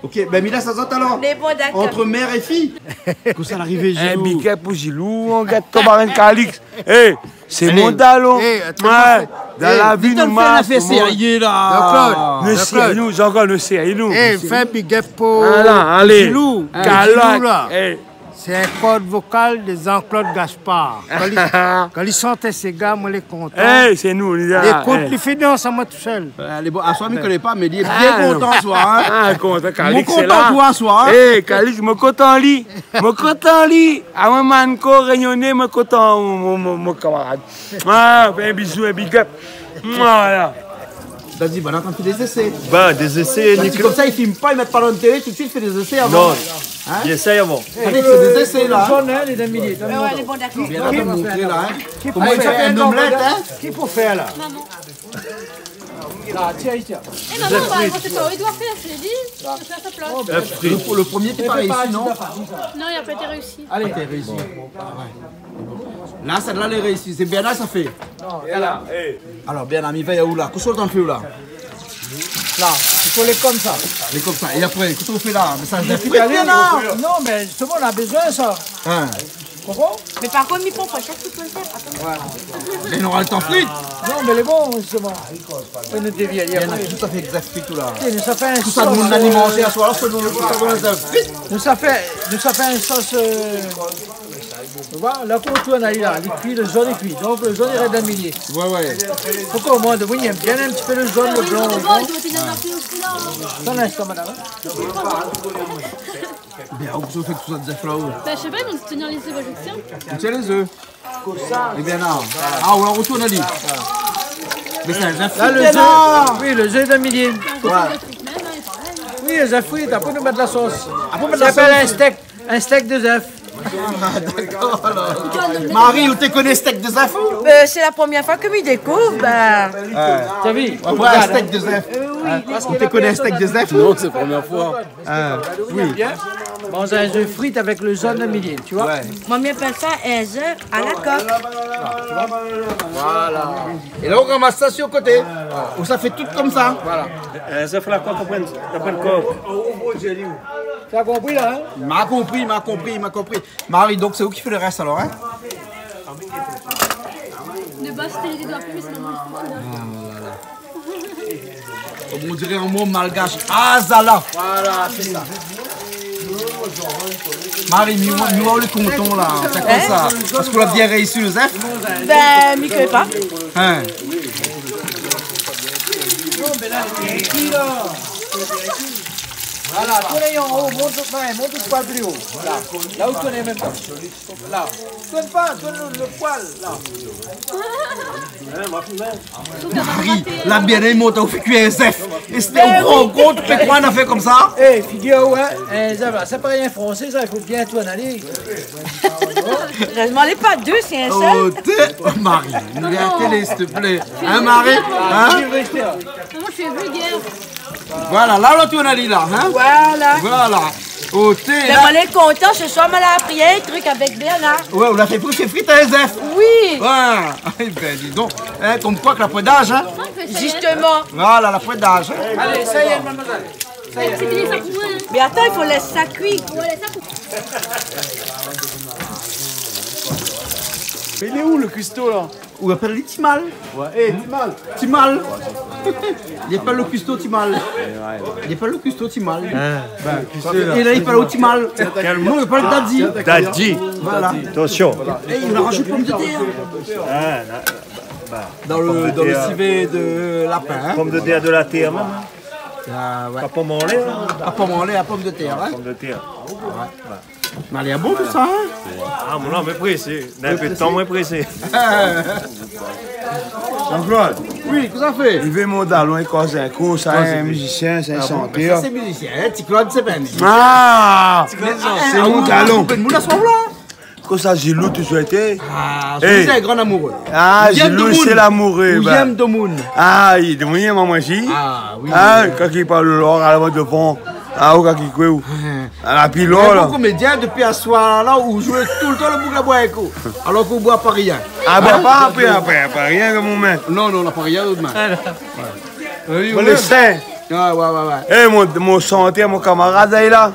Ok, ben, mi lès azot, alor. Lé bon, d'accord. Entre mère et fille. Kosa la arivé, Gilou ? Eh, big up pou Gilou, on gèt konm Marine Calix. Eh, sé mon dalon. Eh, atann, ouais, dan la vi, nou marsh, nou mont. Jean-Claude, nou sérié, nou, Jean-Claude, nou sérié, nou. Eh, fé big up pou Gilou. Voilà, alé. Kalot. Gilou, la. Eh. Sé in kord vokal de Jean-Claude Gaspard. Kan li, kan li shant séga, moin lé kontan. Eh, sé nou, li la. Ékout, eh, li fini ansanm tousèl. Ouais, lé bon, aswar, mi koné pa, mé li lé bien kontan, aswar, hein. Ah, kontan, Calix, moin kontan pou aswar, hein. Eh, Calix, moin kontan li. Moin kontan li. Ah, moin, Manko, Rényoné, moin kontan, mon, mon, mon kamarad. Ah, fé in bizou, in big up. Voilà. T'as dit, voilà, kan i fé dé zésé. Ben, dé zésé, Nicolas. Konmsa, i film pa, i mèt pa dan la télé, tout suit i fé dé zésé avan. Non. Hein ? I éséy avan. Allez, fé dé zésé, la. Lo zone, hein, lé dan lo milié. Ouais, ouais, lé bon, d'accord. Bien, la, montré, la, hein. Koman i fé in omlèt, hein ? Ki pou fé, la ? Maman. La, tiens, tiens. Eh, maman, bah, on va se faire, on doit faire, c'est dit. Fé sa plas. Oeuf fri. Le, le premier qui paraît ici, non ? Non, il a pas été réussi. Allez. Pas été réussi. Ah ouais. La, sèt-la lé réisi. Sé bien la, sa fé. Non, la. Alor, bien la, mi vèy aou la. Kosa ou lé antrin fé la ? La, i fo lé konmsa. Lé konmsa. É apré, kosa ou fé la ? Mé sa, sé frit, bien la. Non, mé zistoman, nou la bezoin sa. Hein. Konpran ? Mé par kont, mi konpran pa sak ou fé. Atann. Ouais. Mé nou nora lo tan frit. Non, mé lé bon, zistoman. Fé nout dévié, bien, apré. Tout sa fé zèf frit, tout la. Tout sa fé in sos, euh, tout sa, moun la ni manzé aswar, tout sa, tout sa, tout sa, zèf frit. Nou sa fé, nou sa fé in sos, euh, ou voi, la, kan ou tourn ali la, li kui, lo zone li kui. Donk, lo zone li rès dan lo milié. Ouais, ouais. Fo k'ou manz, oui, bien in ti pé lo zone, lo blan, lo blan. Atann in instan, madam. Bien, ou fé tout sa zèf la, ou ? Bah, je sais pas, ils vont tenir les œufs, bah, je tiens. Ou tiens les œufs. Eh bien, non. Ah, on retourne à lui. Mais c'est un œuf frit, là. Oui, lo zèf dan lo milié. Ouais. Oui, lo zèf frit, apré nou mèt la sos. Apré, nou mèt la sos. Sa i apèl in stèk, in stèk de zèf. Ah, d'accord, alors. Marie, ou té koné stèk de zèf, ou ? Euh, sé la promièr foi ke mi dékouv, ben. Ouais. T'as vu ? Ouais, in stèk de zèf. Euh, oui. Hein ? Ou té koné in stèk de zèf, ou ? Non, sé la promièr foi. Ah, oui. Manz in zèf frit avèk lo zone dan lo milié, tu vois. Ouais. Moin, mi apèl sa in zèf a la kok. Voilà. É la, ou ramas sa si lo koté. Ou sa fé tout konmsa. Voilà. In zèf a la kok, ou pran, ou pran kok. T'as compris, là, hein ? Ma konpri, ma konpri, ma konpri. Marie, donk sé ou ki fé lo rès, alor, hein ? Lo Bah, c'était les doigts plus, mais moi, je trouve que... Ah, voilà. Comme on dirait en mot malgache, azala. Voilà, c'est ça. Marie, mi, mi, mi, ou lé kontan la, sé konmsa. Parske ou la bien réisi lo zèf. Ben, mi koné pa. Hein. Voilà, tourn an o, mont out min, mont out poil pli o. La, la ou tourn mèm pa. La. Tourn pa, tourn lo, lo poil, la. Marie, la bien, li mont, ou fé kui in zèf. É sété in gro, gro, ou pé krwar in afèr konmsa ? Eh, figir aou, hein, in zèf la, sé pa rien fransé sa, i fo bien tourn ali. Heureusement, les pas deux, c'est un seul. Oh, té, oh, Marie, nou lé a la télé, s'il te plaît. Hein, Marie ? Hein ? Maman, je suis vulgaire. Voilà, la, la, ou tourn ali la, hein ? Voilà. Voilà. Oh, té, la. Mé moin lé kontan, sé soir moin la apri in trik avèk Bernard. Ouais, ou la fé pou fé frit in zèf. Oui. Ouais. Eh ben, dis donc. Hein, comme quoi que la pointe d'âge, hein ? Justement. Voilà, la pointe d'âge, hein ? Allez, ça y est, mademoiselle. Mé atann, i fo lès sa kui. Mé li lé ou, lo kuisto, la ? Ou apèl ali Timal. Ouais, eh, Timal. Timal. Li apèl lo kuisto Timal. Li apèl lo kuisto Timal. Hein. Ben, kuisto, la. É la, li apèl ali Timal. Calme. Non, li apèl Daddy. Daddy. Voilà. Attention. É li rajout pomdetèr. Ah, la, bah, dans le, dans le civet de lapin, hein. Pomdetèr de la tèr, mèm, hein. Ah, ouais. Pa pom anlèr, hein. Pa pom anlèr, la pomdetèr, hein. Pomdetèr. Ouais. Mé lé bon, tousa, hein ? Ah, mon, non, mé présé. Dann in pé d'tan, moin présé. Jean-Claude. Oui, kosa ou fé ? Li vé mon dalon, li koz in kou, sa, in mizisien, sé in shantèr. Ah bon, mé sa, sé mizisien, hein, Ti Claude, sé pa in mizisien. Ah ! Ti Claude, ah, sé mon dalon. Ou pé moun aswar la ? Kosa Zilou toujour été ? Ah, Zilou, sé in gran amouré. Ah, Zilou, sé lamouré, ben. Ou yèm domoun. Ah, i domoun, i yèm amoin osi. Ah, oui. Ah, kan i parl lor, alor, dovan. Ah, ou, kan i koué, ou. Ah, la pi lor, la. Mé bon komédien, dopi aswar la, ou zoué toultan lo boug la boir in kou. Alor ke ou boir pa rien. Ah, ben, pa, pa, pa, pa rien, mon mèt. Non, non, la pa rien, mon mèt. Ah, non. Ouais. Oui, oui. Bon, lé sin. Ouais, ouais, ouais, ouais. Eh, mon, mon shantèr, mon kamarad, la, lé la.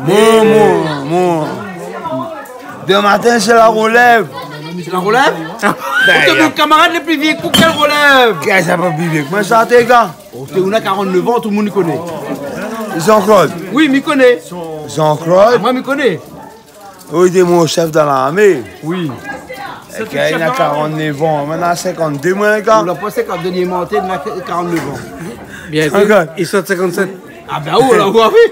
Mon, mon, mon. Demain matin, sé la rolèv. Sé la rolèv ? Ben, ou té, mon kamarad lé pli vié ke ou, kèl rolèv ? Kèl sa, pa pli vié ke moin, sa, té, gars. Oh, té, ou na karant-nèf an, tout domoun i koné. Jean-Claude. Oui, mi koné. Jean-Claude. Ah, moin, mi koné. Oui, té mon shèf dan larmé. Oui. É kan li na karant-nèf an, moin na sinkant-dé, moin, lé gars. Ou la pa sinkant-dé, dernièrman, té, li na karant-nèf an. Bien, Jean-Claude, li sort sinkant-sèt. Ah ben, oh la, ou la vi.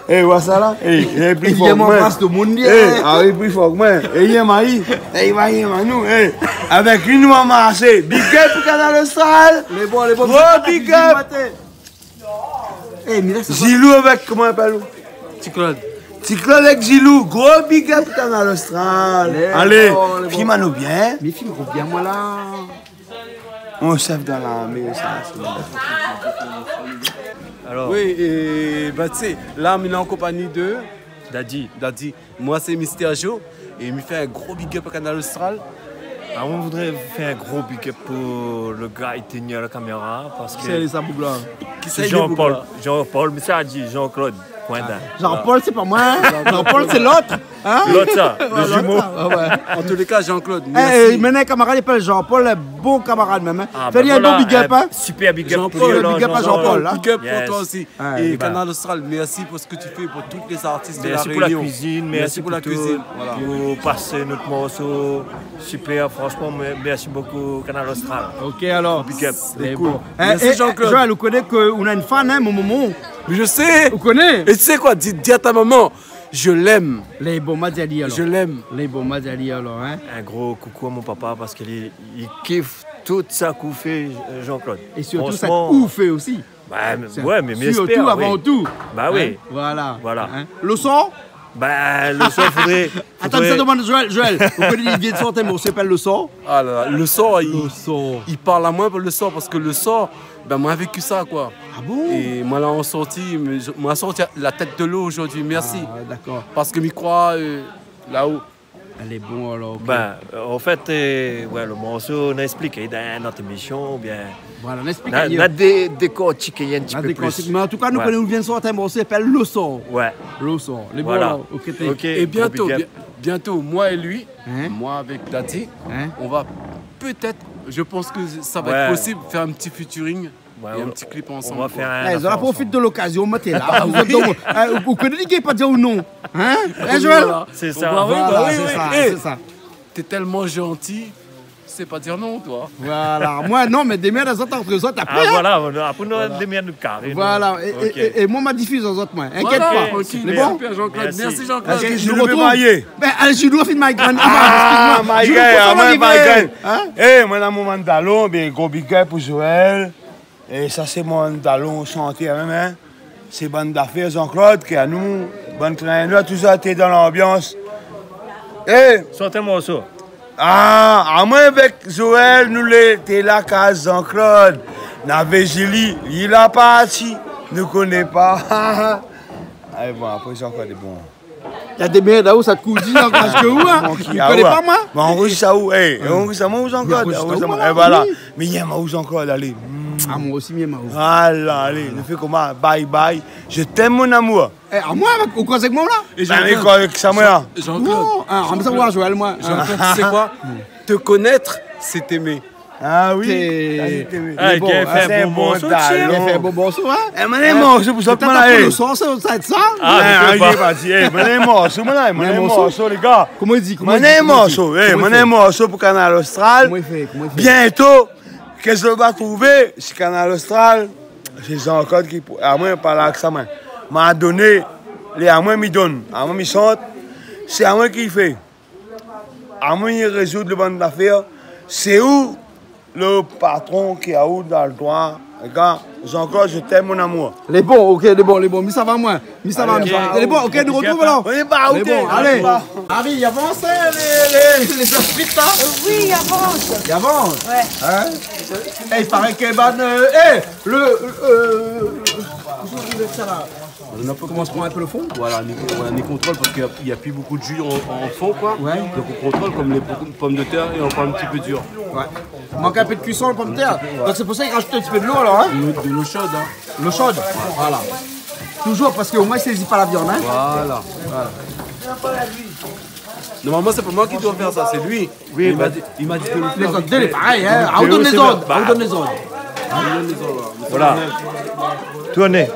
Eh, oua sa la. Eh, li lé pli for ke moin. Li yèm an fas domoun, li, eh, ah oui, pli for ke moin. Eh, li yèm ali. Eh, li va yèm anou, eh. Avèk li nou va marshé. Big up pou Kanal Austral. Lé bon, lé bon. Gro big up. Eh, mé la, sa va. Zilou avèk, koman i apèl ou ? Ti Claude. Ti Claude avèk Zilou, gro big up Kanal Austral. Lé bon, lé bon. Alé, film anou bien. Mé film anou bien, moin la. Mon shèf dan larmé, sa, sé bon. Alors. Oui, é, ben, tu sais, là, on est en compagnie de Daddy. Daddy. Moin sé Mister Joe é mi fé in gro big up à Kanal Austral. Ah, on voudrait faire un gros big up pour le gars qui tenait la caméra, parce que... Kisa lé sa, boug la ? Kisa lé, Jean-Paul, boug la ? Jean-Paul, mé sa di Jean-Claude Coindin. Ah, Jean-Paul, sé pa moin, hein. Jean-Paul, sé lot. Hein ? Lot sa, ouais, lot sa, ouais, ouais. En tous les cas, Jean-Claude, merci. Eh, eh, mi néna in kamarad i apèl Jean-Paul, in bon kamarad mèm, hein. Ah, ben voilà, in bon big up, hein. Super big up pour lui, alors, Jean-Paul. Big up à Jean-Paul, hein. Big up pour toi aussi. Yes. Ouais, et ben. Kanal Austral, merci pour ce que tu fais pour tous les artistes de La Réunion. Merci pour la cuisine, merci pour tout. Merci pour la cuisine, voilà. Pour passer notre morceau. Super, franchement, me-, merci beaucoup, Kanal Austral. Ok, alors. Big up. Lé bon. Merci, Jean-Claude. Eh, eh, Joël, ou koné ke ou na in fan, hein, mon momon. Mais je sais. Ou koné ? Et tu sais quoi ? Dis, dis à ta maman, je l'aime. Lé bon, ma di ali alor. Je l'aime. Lé bon, ma di ali alor, hein. Un gros coucou à mon papa parce qu'il, il kiffe tout sa ke ou fé, Jean-Claude. Franchement. Et surtout sa ke ou fé aussi. Bah, ouais, mé mi èspèr, oui. Surtout, avant tout. Bah oui. Hein, voilà. Voilà. Hein. Lo son ? Bah, lo son, faudrait, faudrait... Atann, sa domann Joël, Joël. Ou koné, li vien de sortir in morso i apèl Lo son. Ah là là, Lo son, li, Lo son, li parl amoin pou Lo son, parce que Lo son, ben, moin la vécu sa, quoi. Ah bon ? É moin la sorti, mé je, moin la sorti la tèt de lo zordi, merci. Ah, d'accord. Parce que mi kroi, euh, la-o, Lé bon, alor, ok. Ben, euh, an fèt, euh, ouais, lo morso, nou la èspliké dan in not émisyon, oubien... Voilà, nou la èspliké. Nou la, nou la dé-, dékortiké in ti pé plis. Nou la dékortiké. Mé an tou ka, nou koné ou vien de sortir in morso i apèl Lo son. Ouais. Lo son. Lé bon, alor, ok. Voilà. Ok, gro big up. Et bientôt, bien-, bientôt, moi et lui, hein ? Moi avec Daddy, hein ? On va peut-être, je pense que ça va être possible, faire un petit featuring et un petit clip ensemble, quoi. Ouais, on, on va faire un... Eh, zot la profit de lokazion, moin té la. Ah oui. Zot, donk, euh, ou, ou koné li gingn pa dir ou non. Hein ? Oui, Joël ? Voilà. C'est ça. Bah oui, bah oui, oui. Voilà, c'est ça, c'est ça. Eh, t'es tellement gentil, tu sais pas dire non, toi. Voilà. Moin, non, mé démèrd azot ant zot apré, hein. Ah, voilà, voilà. Apré, nou démèrd nout karé, nou. Voilà. É, é, é moin, ma difiz azot, moin. Inkièt pa. Voilà, ok, super. Lé bon ? Super, Jean-Claude. Merci. Merci, Jean-Claude. Est-ce que je le peux mailler ? Bin, euh, Jules Dofi Migraine. Ah, excuse-moi. Jules, Migraine. Hein ? Eh, mon amour, mon dalon, bin, gro big up pou Joël. É sa sé mon dalon shanté mèm, hein. Sé bann zafèr Jean-Claude ki anou, bann krin nou la touzour été dan lanbians. Eh ! Shant in morso. Ah, amoin avèk Joël, nou lété la kaz Jean-Claude. Navé Julie, li la parti, nou koné pa. Alé, bon, apré Jean-Claude lé bon. Na démèrd aou, sa té kou di, non, parske ou, hein, ou koné pa moin. Mé anrozis aou, eh, anrozis amoin, Jean-Claude, anrozis amoin, oui. Eh, voilà. Mé mi yèm aou, Jean-Claude, alé. Ah, moin osi mi yèm aou. Voilà, alé, nou fé koman, bye bye. Je t'aime, mon amour. Eh, amoin, avèk, ou koz avèk moin la ? É Jean-Claude, koz avèk sa, moin la. Jean-Claude. Non, ah, mi sa voir Joël, moin. Jean-Claude, tu sais quoi ? Te connaître, c'est t'aimer. Ah oui. Té... Ah, li la fé in bon morso, tiens. Li la fé in bon morso, hein. Eh, moin néna in morso pou zot, moin la, eh. Sé pa pou lo sans, sa, sa. Ah, mi pé pa. Eh, moin néna in morso, moin la, moin néna in morso, lé gars. Koman i di, koman i di, koman i di ? Moin néna in morso, eh, moin néna in morso pou Kanal Austral. Koman i fé ? Koman i fé ? Bientôt, ke zot va trouvé si Kanal Austral, sé Jean-Claude ki pou, amoin, pa la ke sa, moin. Ma doné, lé amoin, mi donn. Amoin, mi shant. Sé amoin ki fé. Amoin i rézoud lo bann zafèr. Sé ou lo patron ki aou dan lo doi. Lé gars, Jean-Claude, je t'aime, mon amour. Lé bon, ok, lé bon, lé bon. Mi sa va, moin. Mi sa va, mi sa va. Lé bon, ok, nou artrouv alor. Lé bon, alé. Marie, i avans, hein, lé, lé, lé zafèr la ? Oui, i avans. I avans ? Ouais. Hein ? Eh, i paré ke bann, euh, eh, lo, euh, koman i apèl sa la ? Nou komans pran in pé lo fon. Voilà, nou, voilà, nou kontrol parske na, na pi bonpé de ji an, an fon, koi. Ouais. Donk nou kontrol, kom lé bonpé de pomdetèr lé ankor in ti pé dir. Ouais. Mank in pé de kuison, lo pomdetèr. Ouais. Donk sé pou sa i razout in ti pé dolo alor, hein ? Dolo, dolo sho, hein. Dolo sho, voilà. Touzour, parske omoin i sézi pa la viann, hein ? Voilà. Voilà. Normalman, sé pa moin ki doi fé sa, sé li. Oui, li la di, li la di de lo fé. Lézot dé lé parèy, hein. Aou i donn lézord, aou i donn lézord. Voilà. Tourné.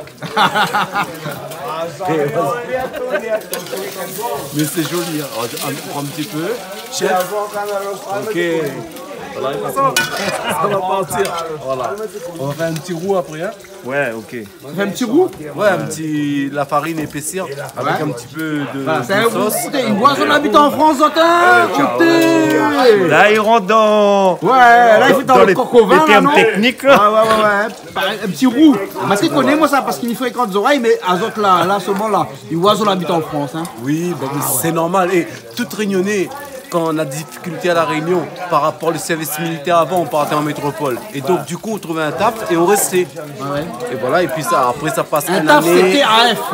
Mé sé zoli, hein. On, on prend un petit peu. Chef. Ok. Voilà, sa va partir. Voilà. On va faire un petit roux après, hein. Ouais, ok. Fé in ti rou. Ouais, in ti, la farine épaissir avec un petit peu de, de sauce. Voilà, sé in, ékout, i voi zot i abit an Frans, zot, hein, ékout. La, i rant dan, ouais, la, i fé dan lé, lé tèrm téknik, la. Ouais, ouais, ouais, ouais. In ti rou. Parske mi koné, moin, sa, parske mi frékant zorèy, mé azot la, la, solman la, i voi zot i abit an Frans, hein. Oui, ben, c'est normal. Et tout Réunionnais, quand on a des difficultés à La Réunion, par rapport au service militaire avant, on partait en métropole. Et donc, du coup, on trouvait un taf et on restait. Ah ouais. Et voilà, et puis ça, après, ça passe une année. Un taf, c'est T A F.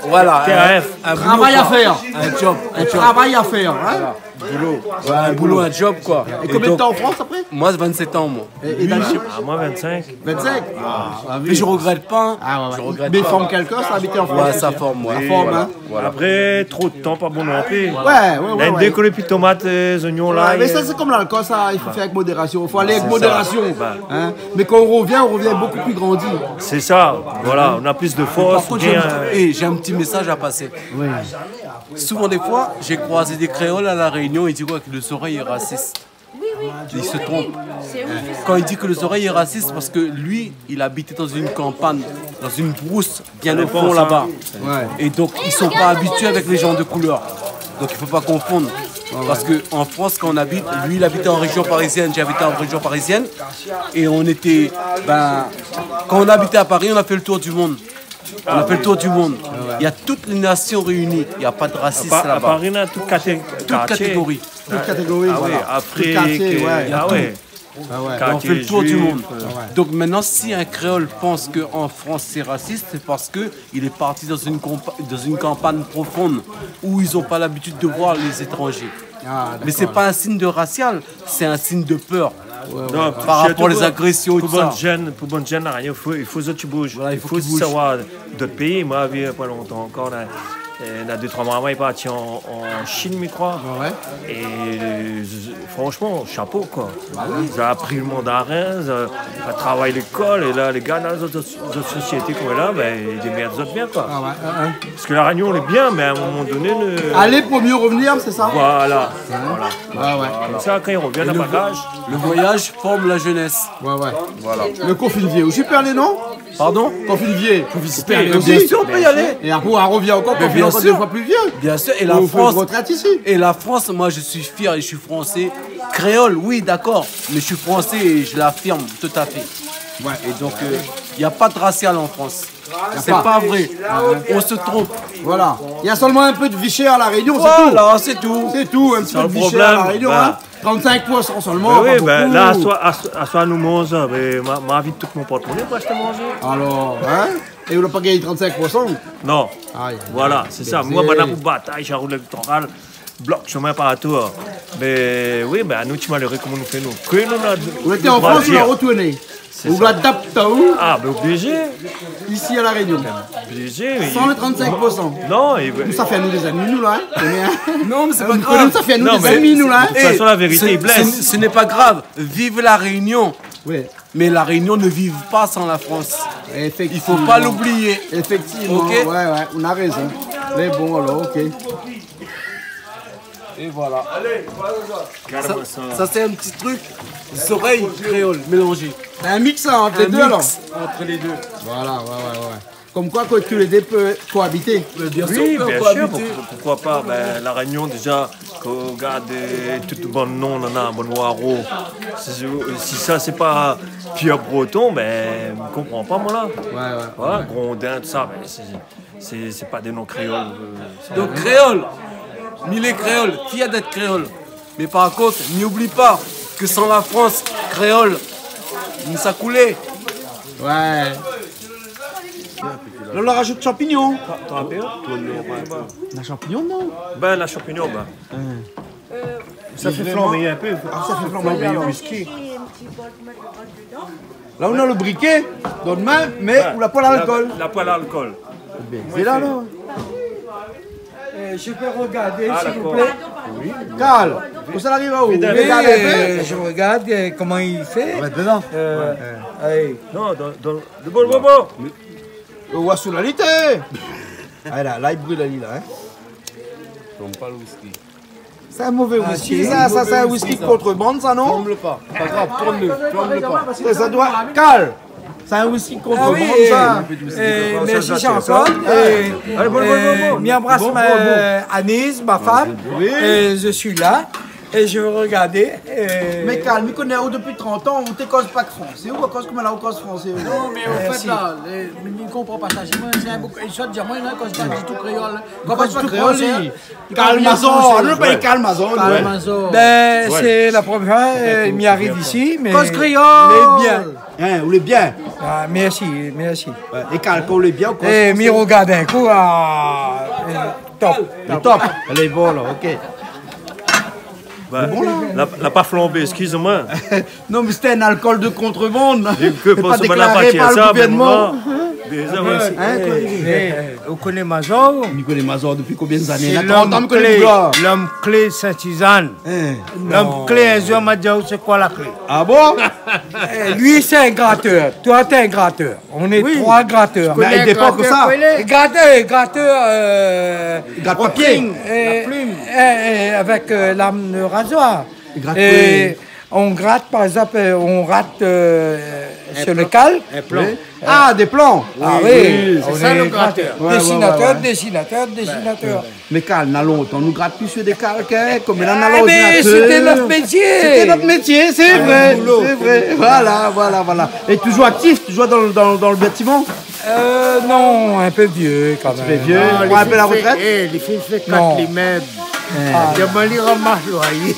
Voilà, T A F. Un, un boulot, quoi. Travail à faire. Un job, un job. Un travail à faire, hein. Voilà. Boulot. Ouais, un boulot, un job, quoi. Et combien de temps en France après ? Moi, vingt-sept ans, moi. Et, et Dany ? Ah, moi, vingt-cinq. Vingt-cinq ? Ah, ah oui. Mais je regrette pas, hein. Ah, ouais, ouais. Je regrette pas. Mais i form kèlkin, sa, abité an Frans, hein. Ouais, sa i form, ouais. Voilà. Apré, tro de tan, pa bon non pli. Ouais, ouais, ouais. La, dé ke lé pi tomat, euh, zoignon, lay, mé sa, euh, sé kom lalkol, sa, i fo fé avèk modérasion. I fo alé avèk modérasion. Sé sa. Hein ? Mé kan i rovien, i rovien bokou pli grandi. Sé sa, voilà, nou na plis de fors. Par contre, j'ai un, euh, eh, j'ai un petit message à passer. Oui. Souvent, des fois, j'ai croisé des créoles à La Réunion, ils disent, ouais, que le Zoreille est raciste. Oui, oui. Il se trompe. Quand il dit que le Zoreille est raciste, parce que lui, il habitait dans une campagne, dans une brousse, bien au fond là-bas. Ouais. Et donc, ils sont pas habitués avec les gens de couleur. Donc, il faut pas confondre. Ouais, ouais. Parce que en France, quand on habite, lui, il habitait en région parisienne, j'habitais en région parisienne. Et on était, ben, quand on habitait à Paris, on a fait le tour du monde. On a fait le tour du monde. Ah ouais. Il y a toutes les nations réunies. Il y a pas de racisme là-bas. À Pa-, à Paris, on a toute caté-, quartier. Toute catégorie. Toute catégorie, voilà. Ah oui, Afrique, tout quartier, euh, ouais. Il y a tout. Ah ouais. Ah ouais. Quartier juif, euh. On fait le tour du monde. Ah ouais. Donc maintenant, si un créole pense qu'en France c'est raciste, c'est parce que il est parti dans une compa-, dans une campagne profonde où ils ont pas l'habitude de voir les étrangers. Ah, d'accord. Mais c'est pas un signe de racial, c'est un signe de peur. Ouais, ouais. Non, par rapport aux agressions et tout ça. Sirtou pou, pou bann jenn, pou bann jenn la, i fo, i fo zot i bouz. Voilà, i fo k'i bouz. I fo savoir dot péi. Moin la vi pa lontan ankor la. Euh, na dé, troi momon, li la parti an, an Chine, mi kroi. Ouais, ouais. É, euh, z-, franshman, shapo, koi. Bah oui. Zot la apri le mandarin, zot la, zot la travay lékol, é la, lé gars, la, zot, zot, zot sosiété, koméla, bin, i démèrd azot bien, koi. Ah ouais, ouais, ouais. Parske La Rényon, lé bien, mé a in moman doné, le... Aller pour mieux revenir, c'est ça ? Voilà, voilà. Ouais, ouais. Konmsa, kan i rovien, le bagaz. Le voyage forme la jeunesse. Ouais, ouais. Voilà. Le Coffin Vieux osi pé alé, non ? Pardon ? Coffin Vieux. Coffin Vieux, bien sûr, on peut y aller. Bien sûr. É apré, on revien ankor, Coffin Vieux, ankor dé foi pli vié. Bien sûr, et la France, et la France, moi, je suis fier et je suis français. Créole, oui, d'accord, mais je suis français et je l'affirme tout à fait. Ouais. Et donc, euh, il n'y a pas de racial en France. C'est pas vrai. On se trompe. Voilà. Il y a seulement un peu de vie chère à La Réunion, c'est tout. Voilà, c'est tout. C'est tout, un petit peu de vie chère à La Réunion, hein. Trente-cinq pour cent seulement, pas beaucoup. Bin oui, bin la, aswar, aswar, aswar nou manz, bin, ma, ma vid tout mon portmoné pou ashté manzé. Alors, hein ? É ou la pa gingn trente-cinq pour cent ? Non. Aïe, aïe, aïe. Voilà, sé sa. Moin, banna pou batay, sa i roul avèk ton ral, blok shomin partou, hein. Mé oui, bin, nou, ti maléré, koman nou fé, nou ? Ke nou la... Ou lété an Frans, ou la retourné. Sé sa. Ou la adapt aou. Ah, bin, oblizé. Isi a La Rényon. Oblizé, oui. San le trente-cinq pour cent. Non, é bin... Sa i fé anou dé zènmi, nou, la, hein ? Non, mé sé pa grav. Sa i fé anou dé zènmi, nou, la, hein ? Non, mé de tout fason, la vérité i blès. Ce n'est pas grave. Vive La Réunion. Oui. Mais La Réunion ne vit pas sans la France. Effectivement. Il faut pas l'oublier. Effectivement. Ok ? Ouais, ouais, ou na rézon. Mé bon, alors, ok. Et voilà. Ça, ça, c'est un petit truc, zorèy kréol mélanzé. Un mix, hein, entre les deux, alors. Un mix entre les deux. Voilà, ouais, ouais, ouais. Comme quoi que tous les deux peuvent cohabiter. Mais bien sûr, on peut cohabiter. Oui, bien sûr, pour-, pourquoi pas ? Bin, La Rényon, déza, kan ou rogard, euh, tout bann non, nana, bann Waro. Si, si sa, sé pa Pierre Breton, bin, mi konpran pa, moin, la. Ouais, ouais, ouais. Grondin, tout sa, bin, sé, sé, sé pa dé non kréol, euh, sa. Donc, kréol, mi lé kréol, fier d'être créole. Mais par contre, n'oublie pas que sans la France, kréol, sa i koulé. Ouais. La, la rajout shanpignon. T'as, t'as un peu ? Na shanpignon, non ? Bin, na shanpignon, bin. Hein. Sa i fé flanbé in pé. Ah, sa i fé flanbé le whisky. La, ou na le briké dan out min, mé ou la pa lalkol. La, la pa lalkol. Bin, sé la, non ? Euh, je peux regarder, s'il vous plaît ? Ah, d'accord. Oui. Karl, kosa i ariv aou ? Ou rogard in pé ? Oui, euh, je regarde, euh, comment il fait. Ouais, dedans. Euh, ouais, ouais. Allez. Non, dan, dan, de bon, bon, bon. Ou oi, sou la lit. Ah, la, la, i bril, la, hein. Tourn pa le whisky. Sé in mové whisky, sa, sa, sé in whisky kontrebann, sa, non ? Tourn le pa. Pa grav, tourn le, tourn le pa. Sa, sa doi, Karl, sé in whisky kontrebann, sa. Ah oui, euh, merci Jean-Claude. Allez, bon, bon, bon, bon. Mi anbras Anise, ma femme. Oui. Et je suis là. Et je veux regarder, euh... Mé Karl, mi koné aou dopi trant an, ou té koz pa k fransé, ou koz koman la, ou koz fransé, ou ? Non, mé an fèt, la, lé, mi, mi konpran pa sa. Moin, sé in boug, i sort di amoin, la, i koz pa ditou kréol. Ou koz pa kréol, li. Karl Mazor, nou apèl Karl Mazor, nou. Karl Mazor. Bin, sé la promièr foi, euh, mi ariv isi, mé... Koz kréol. Lé bien. Hein, ou lé bien. Ah, merci, merci. Ouais, é kan ou lé bien, ou koz fransé. Eh, mi rogard in kou, ah, euh, top. Le top. Lé bon, la, ok. Bin, bon, la, la pa flanbé, excuse-moi. Non, mé sété in alkol de kontrebann. Lé pa déklaré par le gouvèrnman. Déza, ouais, sé... Hein, koi ? Eh, ou koné Mazor ? Mi koné Mazor dopi konbien d'ané ? Na trant an mi koné le gars. Sé l'homme clé, l'homme clé Sainte-Suzanne. Hein ? L'homme clé, in zour, ma di aou, sé koi la klé ? Ah bon ? Eh, lui, c'est un gratteur. Toi, t'es un gratteur. On est trois gratteurs. Mé i dépan kosa. Gratteur, gratteur, euh, i grat papié. La plume. Eh, eh, avec, euh, lame de rasoir. I grat koi ? Et on gratte, par exemple, euh, on rate, euh, sur le cal. Un plan. Oui. Ah, des plans. Ah oui, c'est ça le gratteur. Ouais, ouais, ouais. Dessinateur, dessinateur, dessinateur. Mé kal, na lontan nou grat pi su dé kal, koi, konm la na lordinatèr. Eh ben, c'était notre métier. C'était notre métier, c'est vrai, c'est vrai. Voilà, voilà, voilà. Et toujours actif, toujours dans le, dans, dans le bâtiment ? Euh, non, un peu vieux quand même. Un petit peu vieux. Ah, pran in pé la retrèt ? Non. Eh, li fé, li fé kat lé mèb. Ah. Li ramas loyé.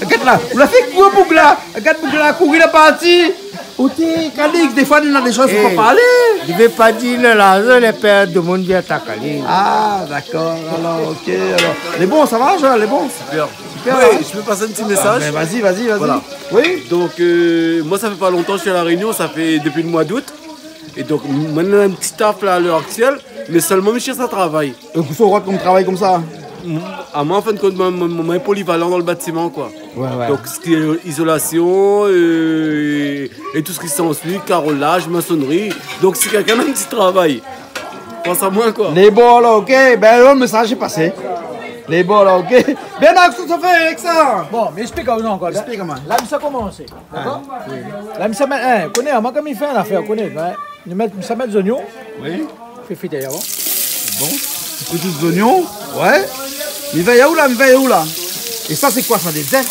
Gard la, ou la fé koi, boug la ? Gard boug la, kouri la parti. Ou té, Calix, défoi néna dé shoz fo pa parlé. Eh, li vé pa dir, non, la, lé pèr de moun vien ta Calix. Ah, d'accord, alors, ok, alors. Lé bon, sa va, Joël, lé bon ? Super. Super, hein ? Oui, je peux passer un petit message ? Ah, ben, vas-y, vas-y, vas-y. Voilà. Oui ? Donc, euh, moi, ça fait pas longtemps que je suis à La Réunion, ça fait depuis le mois d'août. Et donc, maintenant, un petit taf là, à l'heure actuelle. Mé sèlman mi shèrsh in travay. É kosa ou rod konm travay konmsa ? Amoin, an fin de kont, moin, moin, moin, moin lé polivalan dan le batiman, koi. Ouais, ouais. Donk, sak i lé izolasion, euh, é tout sak i sansui, karolaz, masonri. Donk, si kèlkin néna in ti travay, pans amoin, koi. Lé bon, la, OK. Bin, le mésaz lé pasé. Lé bon, la, OK. Bin, la, kosa ou fé avèk sa ? Bon, mé ésplik amoin ankor. Ésplik amoin. La, mi sa komansé. Dakor ? Oui. La, mi sa mèt, in, koné, amoin, kan mi fé in afèr, koné, in. Mi mèt, mi sa mèt zoignon. Oui. Fé frit avan. Bon. Ti kou zoignon. Ouais. Mi vèy aou la, mi vèy aou la. É sa, sé koi sa, dé zèf ?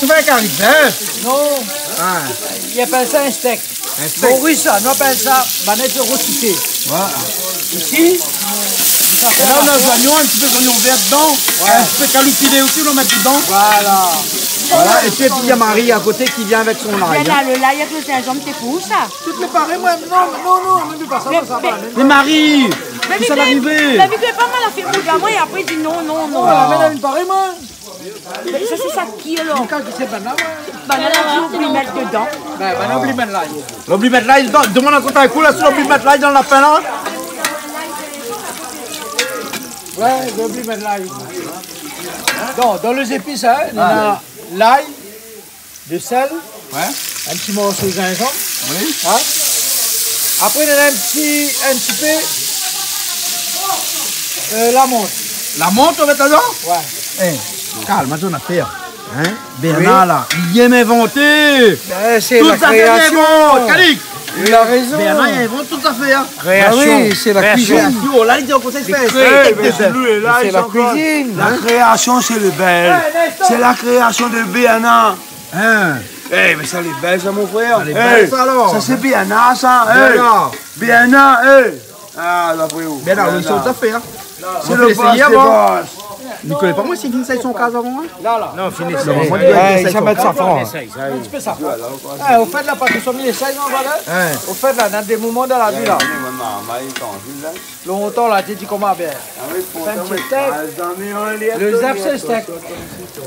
Ou fé in kari zèf ? Non. Ah. I apèl sa in stèk. In stèk. Moris, sa, nou apèl sa, banna i fé rosité. Voilà. Isi, é la, ou na zoignon, in ti pé zoignon vèr dedan. Ouais. In ti pé kaloupilé osi, ou mèt dedan. Voilà. Voilà, é pi, épi, néna Marie a koté ki vien avèk son lay, in. Bien, la, le lay avèk le zinzanm, sé pou ou, sa ? Tout lé paré, moin. Non, non, non, mé pa sa, pa sa, pa sa. Mé Marie, mé kosa la arivé ? Mé vi ke pa mal la fé boug amoin, é apré, i di non, non, non. Voilà, mé la, mi paré, moin. Mé sa, sé sa ki, alor ? Mé kan ki sé banna, moin ? Banna la, ou oubli mèt dedan. Bin, banna oubli mèt lay. Oubli mèt lay dedan. Demann ankor in kou la, si oubli mèt lay dan lapin la. Ouais, oubli mèt lay. Donk, dan lé zépis, in, néna lay, de sèl, ouais, in ti morso zinzanm, oui, in. Apré, néna in ti, in ti pé, euh, lamant. Lamant, ou mèt ladan ? Ouais. É, kalm, atann, afèr. In ? Bernard, la, li yèm invanté. Bin, sé la kréasion. Tout zafèr li invant, Calix. Il a raison. Bernard, li invant tout zafèr, in. Kréasion. Ah oui, sé la kuizine. Kréasion. La, li di ankor sa, li fé in stèk. Sé la kuizine. La kréasion, sé le bèl. Sé la kréasion de Bernard. In ? É, mé sa lé bèl sa, mon frèr. Sa lé bèl sa, alor. Sa sé Bernard sa. Bernard. Bernard, é. Ah, la, frèro. Bernard, oui, sa ou sa fé, in. Sé le boss dé boss. Mi koné pa, moin, si fine sa son kaz avan, in. La, la. Non, fini sa. Non, moin, mi sa mèt safran. In ti pé safran. É, o fèt, la, pa ke son mi éséy, non, voilà. In. O fèt, la, dan dé moman dan la vi, la. Lontan, la, té di koman, bin. Ah oui, fé in ti tèks. Le zèf, sé stèk.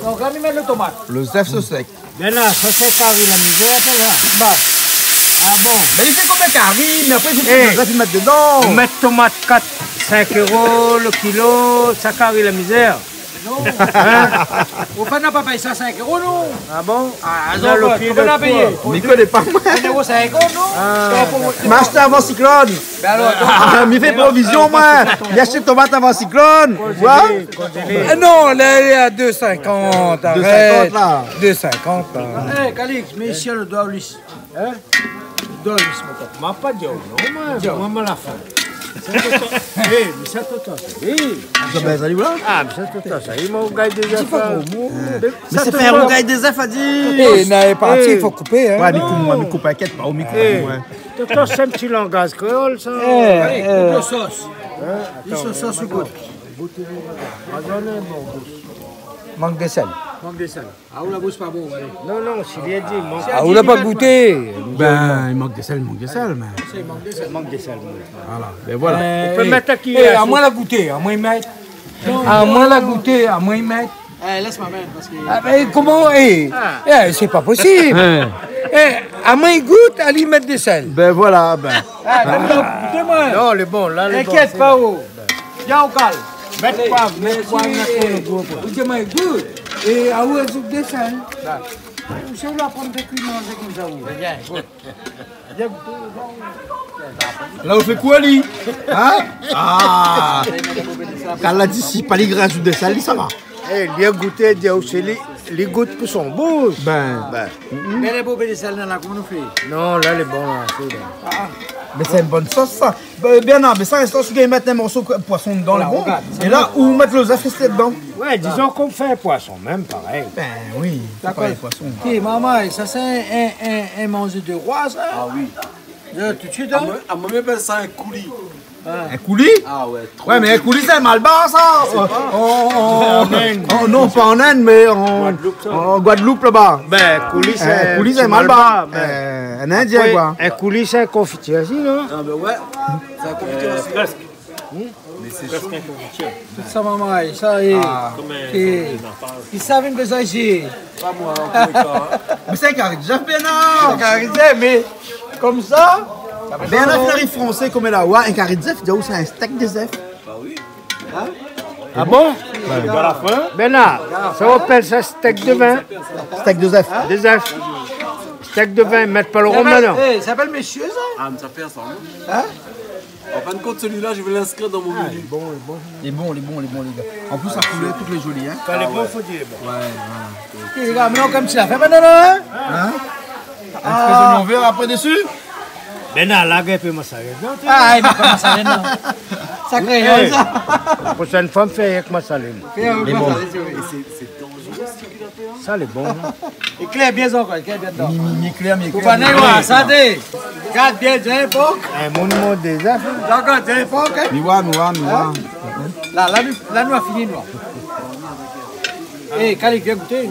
Donk la, mi mèt le tomat. Le zèf, sé stèk. Bin la, sa sé kari la mizèr, sa la. Ba. Ah bon ? Bin, li fé konm in kari, mé apré, li fé zèf, li mèt dedan. Ou mèt tomat kat, sink éro le kilo, sa kari la mizèr. Non. O fèt, na pa pèy sa sink éro, non ? Ah bon ? Ah, non, koman na pèyé ? Mi koné pa, moin. In éro sinkant, non ? Ah. M'ashté avan siklone. Bin alor, ah, mi fé provizion, moin. Mi ashté tomat avan siklone. Konzélé, konzélé. Eh non, la, lé a dé sinkant, arèt. Dé sinkant, la. Dé sinkant, la. É, Calix, mé isi, le doi lis. In ? Doi lis, mon pote. Ma pa di, non, moin. Di. Moin, moin, la fin. É, mé sa, tonton, sa, oui. Sa, bin, sa, li, voilà. Ah, mé sa, tonton, sa, oui, moin, ou gingn dé zèf. Mé sa, sé tonton, ou gingn dé zèf, a di. É, na pa ti, i fo koupé, in. Ouais, mé koup, moin, mé koup, inkièt pa, o mikro, moin. Tonton, sé in ti langaz kréol, sa. Eh, eh. Koup le sos. In ? Atann, sos, sos, moin, kout. Mank de sèl. Mank de sèl. Ah, ou la boush pa bon, alé. Non, non, si bien di, mank. Ah, ou la pa gouté. Bin, i mank de sèl, i mank de sèl, mé. Sa, i mank de sèl. Mank de sèl, oui. Voilà, bin voilà. Eh, ou pé mèt aki, eh, amoin la gouté, amoin i mèt. Non, amoin la gouté, amoin i mèt. Eh, lès amoin, parske... Ah, mé koman, eh, eh, sé pa posib. In. Eh, amoin i gout, ali mèt de sèl. Bin voilà, bin. Ah, donk, ékout amoin. Non, lé bon, la, lé bon. Inkièt pa, o. Vien, o kal. Mèt poiv, mèt poiv, mèt poiv. Ou di amoin i gout. É aou, azout de sèl. Bin. Ou sé ou la pran dé kui manzé konmsa, ou. Bien, ékout. Laou fé koué, li ? In ? Ah ! Kan la di si pa li grin azout de sèl, li sava. Eh, li la gouté, di aou sé li, li gout pou son boush. Bin. Bin. Mé lé bobé de sèl la, koman nou fé ? Non, la lé bon, la, sé bon. Ah. Mé sé in bone sos, sa. Bin, Bernard, mé sa, in sos, ou gingn mèt in morso poison dedan, lé bon. Voilà, ou gard. É la, ou mèt le zèf dedan. Ouais, dizon k'ou fé poison, mèm parèy. Bin oui, sé parèy, poison. Dakor. Ké, momon, sa sé in, in, in manzé de roi, sa ? Ah oui. Tout suit, in ? Amoin, amoin, mi apèl sa in kouli. Ah. In kouli ? Ah ouais, tro... Ouais, mé in kouli, sé malbar, sa. Sé pa. Oh, oh, oh. An Inde. Oh, non, pa an Inde, mé an Gwadloup, sa. An Gwadloup, laba. Bin, kouli, sé... Eh, kouli, sé malbar. Malbar, bin. Eh, in indien, koi. Apré, in kouli, sé in konfitir osi, non ? Ah, bin ouais. Sé in konfitir osi. Prèsk. Mé sé sho. Tout sa, momon, é sa, é, é, i sav in pé sa isi. Pa moin, an tou lé ka, in. Mé sé in kari de zèf, Bernard. Sé in kari de zèf, mé konmsa, Bernard, fine ariv fransé, koméla, ouais, in kari d'zèf, di aou sé in stèk d'zèf. Ah bon ? Bernard, sa ou apèl sa stèk de vin ? Stèk d'zèf. D'zèf. Stèk de vin, mèt pa lo rom ladan. Eh, sa i apèl mésyé, sa ? Ah, mé sa i fé sa, hein ? Hein ? En fin de compte, celui-là, je vais l'inscrire dans mon menu. Lé bon, lé bon, lé bon, lé gars. An plis, la koulèr, tout lé zoli, hein ? Kan lé bon, fo dir lé bon. Ouais, voilà. Lé gars, mé non, konm si la fé, mé non, non, hein ? Hein ? In ti pé zoignon vèr apré dési ? Bernard, larg in pé masalèn, non ? Ah, i mèt pa masalèn, non. Sakré, hein, sa. Proshèn foi, mi fé avèk masalèn. Fé avèk masalèn, oui. Sa lé bon, non ? Éklèr bien ankor, éklèr bien dedan. Mi, mi, mi éklèr, mi éklèr. Fo pa néna, sa té. Gard bien, dé pork. Eh, mon, mon, déza, sa. Dakor, dé pork, hein. Mi wa, mi wa, mi wa. La, la, nou, la, nou la fini, nou. Eh, Kalik, vien gouté.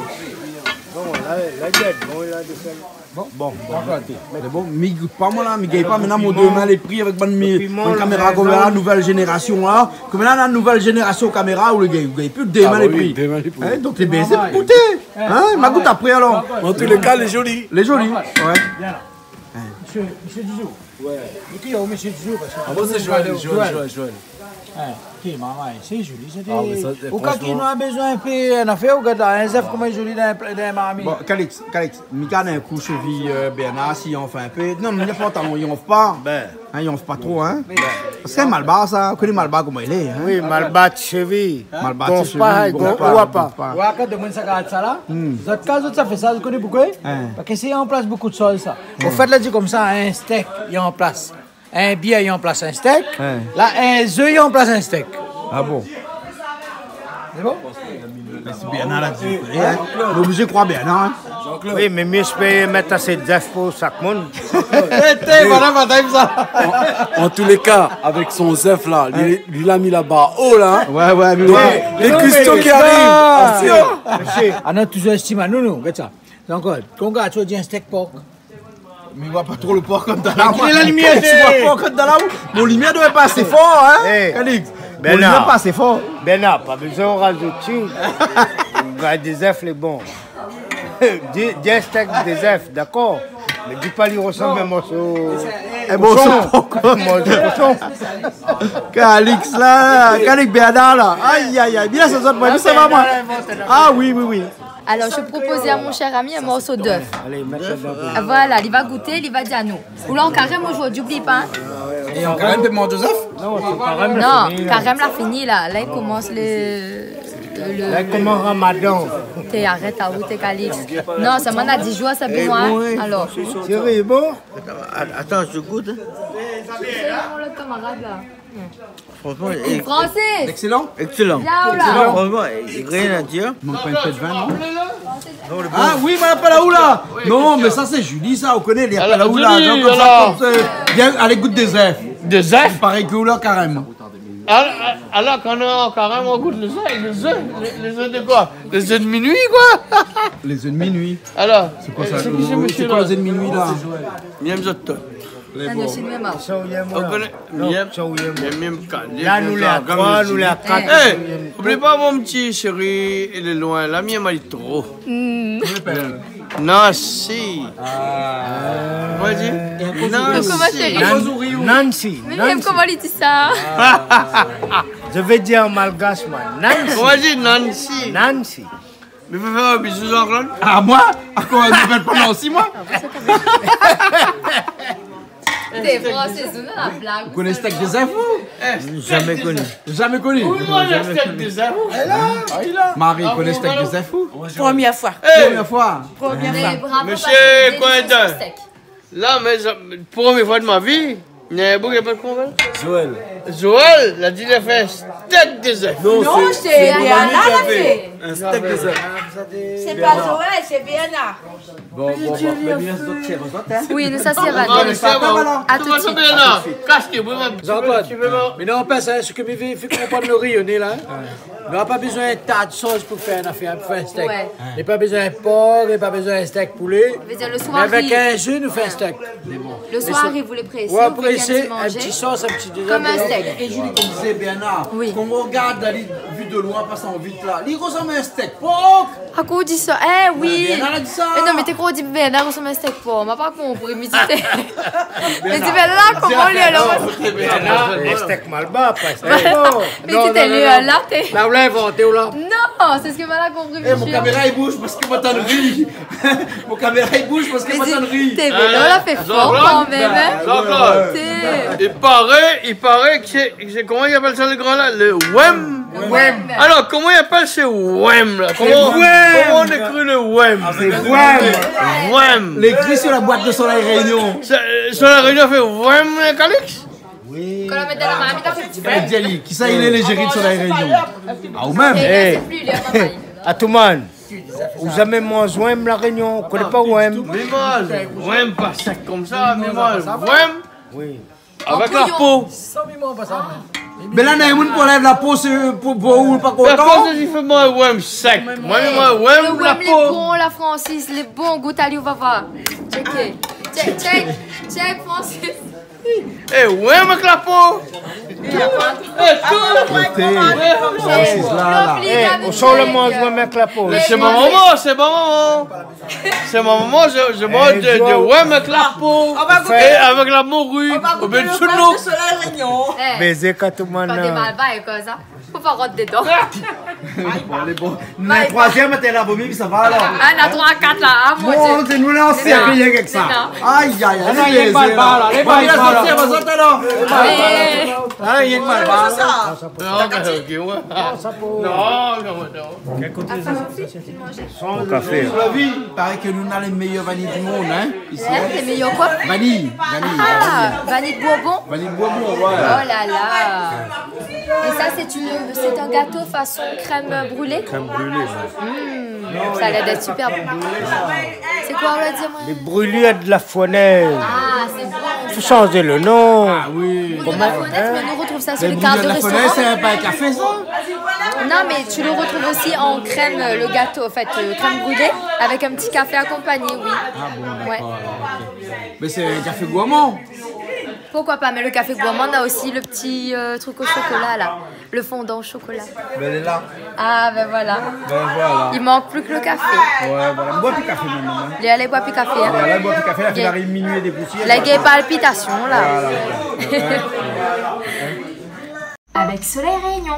Bon, la, la, lé bon, la, dé sèl. Bon, bon, bon, dakor. Mé bon, mi gout pa, moin, la, mi gingn pa. Mintnan, mon dé min lé pri avèk bann mi-, bann kaméra, koméla, nouvèl zénérasion, la. Koméla, la nouvèl zénérasion kaméra, ou lé gingn, ou gingn pi dé min lé pri. Ah oui, dé min lé pri. Hein, donk lé bèzé pou gouté. Hein, ma gout apré, alor. An tou lé ka, lé zoli. Lé zoli, ouais. Bien la. Hein. Mésyé, mésyé Dizou. Ouais. Di ki lé mésyé Dizou, parske... Ah bon, sé Joël, Joël, Joël, Joël. Hein, ki marmay, sé zoli, sé... Ah, mé sa, ou ka fransman, ki nou la bezoin in pé, in afèr, ou gard la, in zèf, koman lé zoli dan in pla-, dan in marmit. Bon, Calix, Calix, mi gard in kou sheville, euh, Bernard, si i anfl in pé. Non, mé na pa talon, i anfl pa. Ben. Hein, i anfl pa tro, hein. Parske malbar, sa, ou koné malbar koman i lé, hein. Oui, malbar sheville. Malbar sheville, i gonf pa, i gonf pa. Ou la kan demann sa, gard sa la. Hmm. Zot ka, zot sa fé sa, zot koné poukosa ? Hein. Parske sé i ranplas bonpé de shoz, sa. Hein. An fèt, la di konmsa, in stèk, i ranplas in bièr, i ranplas in stèk. Hein. La, in zèf, i ranplas in stèk. Ah bon ? Sé bon ? Mé si Bernard la di, hein. Lé oblizé kroir Bernard, hein. Oui, mé mi éspèr mèt asé d'zèf pou shak moun. Eh, té, voilà, madam, sa. En, en tous les cas, avec son zèf la, li, li la mi laba o la, hein. Ouais, ouais, mé... Donc, ouais, les custos qui arrivent. Ah, non, toujour estim anou, nou, gard sa. Donk, euh, kan ou gard, ou di in stèk pork. Mé ou voi pa tro lo pork konm talèr. Mé kèl lé la limièr, ou voi pa lo pork konm talèr. Mon limièr doi pa asé for, hein, Calix. Mon limièr pa asé for. Bernard, pa bezoin razout. Gard dé zèf, lé bon. Di, di in stèk dé zèf, dakor. Mé di pa li rosanm in morso, in morso koshon. Calix la, Calix, Bernard la. Ay, ay, ay. Bien, sa sort, moin, sa va, moin. Ah oui, oui, oui. Alors, je propose à mon cher ami un morceau d'œuf. Allez, mets ça dedans. Ah, voilà, li va gouté, li va dir anou. Ou lé an karèm zordi, oubli pa, hein. É an karèm, pé manz dé zèf ? Non, karèm la fini, la. La, li komans le, le, la, li komans ramadan. Té, arèt aou, té, Calix. Non, sa, moin la di jour, sé bon, hein. Alors. Thierry, bon ? Attends, je goûte, hein. Sé mon lot kamarad, la. Franchement, excellent. Excellent. Bien, là. Excellent. Franchement, rien à dire. I mank pa in pé de vin, non ? Ah oui, mé la pa la ou la. Non, mé sa sé Julie, sa, ou koné, la pa la ou la. Julie, donk konmsa, alé gout dé zèf. Dé zèf ? Parèy ke ou la, karèm. Alor, kan nou lé an karèm, nou gout lé zèf, lé zèf, lé, lé zèf de koi ? Lé zèf de minui, koi. Lé zèf de minui. Alor, sé koi sa, sé koi lé zèf de minui la ? Mi yèm zot tout. Lé bon. Sa ou yèm, ou koné, mi yèm, mi yèm kalé. La nou lé a troi, nou lé a kat. Eh, oubli pa mon ti shéri, lé loin la, mi yèm ali tro. Nancy. Ah. Koman i di ? Nancy. Koman, shéri ? Nan-, Nancy. Mé mi yèm koman li di sa. Je vais dire en malgache, moi. Nancy. Koman i di, Nancy ? Nancy. Mé fo fé in bizou, Jean-Claude. Ah, moin ? Ah, koman, mi apèl pa Nancy, moin ? Té fransé, zot na blag. Ou koné stèk dé zèf, ou ? Zamé koni. Zamé koni ? Oui, moin, le stèk dé zèf. Marie, ou koné stèk dé zèf, ou ? Première fois. Première fois. Première fois. Mésyé Coindin. La, mé, première fois de ma vie, néna in boug i apèl koman ? Joël. Joël, la di li la fé stèk dé zèf. Non, sé, sé Bernard la fé. In stèk dé zèf. Sé pa Joël, sé Bernard. Bon, bon, bon, mé bien, zot, sé zot, hein. Oui, nou sa, sé... Ah, mé sa va. A tout de suite. Bernard, kas li, oui. Jean-Claude, mé non, pa sa, sak mi vé fé konprann lo rényoné la, hein. Nou la pa bezoin in ta de shoz pou fé in afèr, pou fé in stèk. Ouais. Li la pa bezoin por, li la pa bezoin in stèk poulé. Vé dir, lo soir, mé avèk in zèf, nou fé in stèk. Lo soir, ou lé présé, ou vé in ti manzé. Ouais, présé, in ti sos, in ti dé zèf. Konm in stèk. É Julie, konm i di Bernard, kan ou rogard ali, vi De loin, pass an vit la. Li resanm in stèk pork. Akoz ou di sa ? Eh oui. Bernard la di sa. Eh non, mé té kroi ou di Bernard resanm in stèk pork ? Ma pa konpri, mi di té. Mi di, mé la, koman li alor ? Non, sé Bernard. In stèk malbar, pa in stèk pork. Mi di, té li la, té. La, ou la invanté, ou la. Non, sé sak ma la konpri, mésyé. Eh, mon kaméra i bouz parske moin tann ri. Mon kaméra i bouz parske moin tann ri. Té, mé la, la fé for kanmèm, hein. Jean-Claude. Té. I paré, i paré ke sé, sé, koman i apèl sa, le gran la ? Le wem. Wem. Alor, koman i apèl se wem la ? Koman, koman i ékri le wem ? Sé wem. Wem. Lé ékri sur la boîte de Soleil Réunion. Sé, euh, Soleil Réunion i fé wem, le Calix ? Oui. Kan la mèt dan la marmit, la fé ti fé. Di ali, kisa i lé le zéri de Soleil Réunion ? Ah, ou mèm. Eh, sé pli, li la pa fé. Atoumane, ou zamé manz wem La Réunion, ou koné pa wem ? Mi manz wem pa sèk konmsa, mi manz wem. Oui. Avèk la po. Mé la, néna moun pou anlèv la po, sé pou, pou ou pa kontan. Akoz i fé moin wem sèk ? Moin, moin wem la po. Le wem lé bon, la, Francis, lé bon, gout ali, ou va voir. Tchèk, tchèk, tchèk, tchèk, Francis. Eh, wem avèk la po. Eh, tou. Ékout, Francis la, la. Eh, ou sort le manz wem avèk la po. Mé sé mon momon, sé mon momon. Sé mon momon, je, je manz de, de wem avèk la po. É avèk la mori. Oubien de sounouk. Eh. Bézé katoumane. Pa de malbar konmsa. Fo pa rant dedan. Bon, lé bon. Nou néna in troizièm, té la vomi, sa va alor. Ah, néna troi, kat la. Ah, mon Dieu. Bon, sé nou la, nou sèrv rienk avèk sa. Ay, ay, ay. Ah non, lé malbar la, lé malbar la. Sa va, sa, alor. Ah, lé malbar. Non, mé OK, ouais. Non, non, non. Kèl koté sa ? Au café. Sur la vie, il paraît que nous, on a les meilleures vanilles du monde, hein, ici, hein. Hein, les meilleures quoi ? Vanille, vanille, vanille. Ah, vanille de Bourbon ? Vanille de Bourbon, ouais. Oh là là. Et ça, c'est une, c'est un gâteau façon crème brûlée ? Crème brûlée, ouais. Mmh, ça a l'air d'être super bon. C'est quoi, on va dire, moi ? Les brûlures de la Fournaise. Ah, c'est bon. Faut changer le nom. Ah oui. Brûlures de la Fournaise, mais on retrouve ça sur les cartes de restaurant. Les brûlures de la Fournaise, c'est pas un café, ça ? Non, mais tu le retrouves aussi en crème, euh, le gâteau, en fait, euh, crème brûlée, avec un petit café accompagné, oui. Ah bon, d'accord, alors, OK. Mais c'est un café gourmand. Pourquoi pas, mais le café gourmand, on a aussi le petit, euh, truc au chocolat, là. Le fondant au chocolat. Ben, elle est là. Ah, ben voilà. Ben voilà. Il manque plus que le café. Ouais, voilà. Bois pi kafé mintnan, hein. Li alé boir pi kafé, hein. Voilà, boir pi kafé, la fine ariv minuit é dé pousièr. La gingn palpitation, la. Voilà, voilà. Avec Soleil Réunion.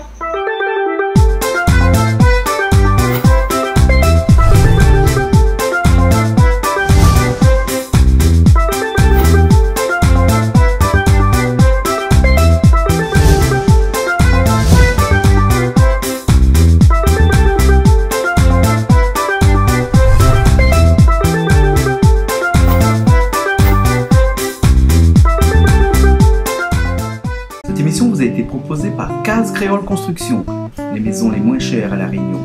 Cette émission vous a été proposée par Case Créole Construction, les maisons les moins chères à La Réunion.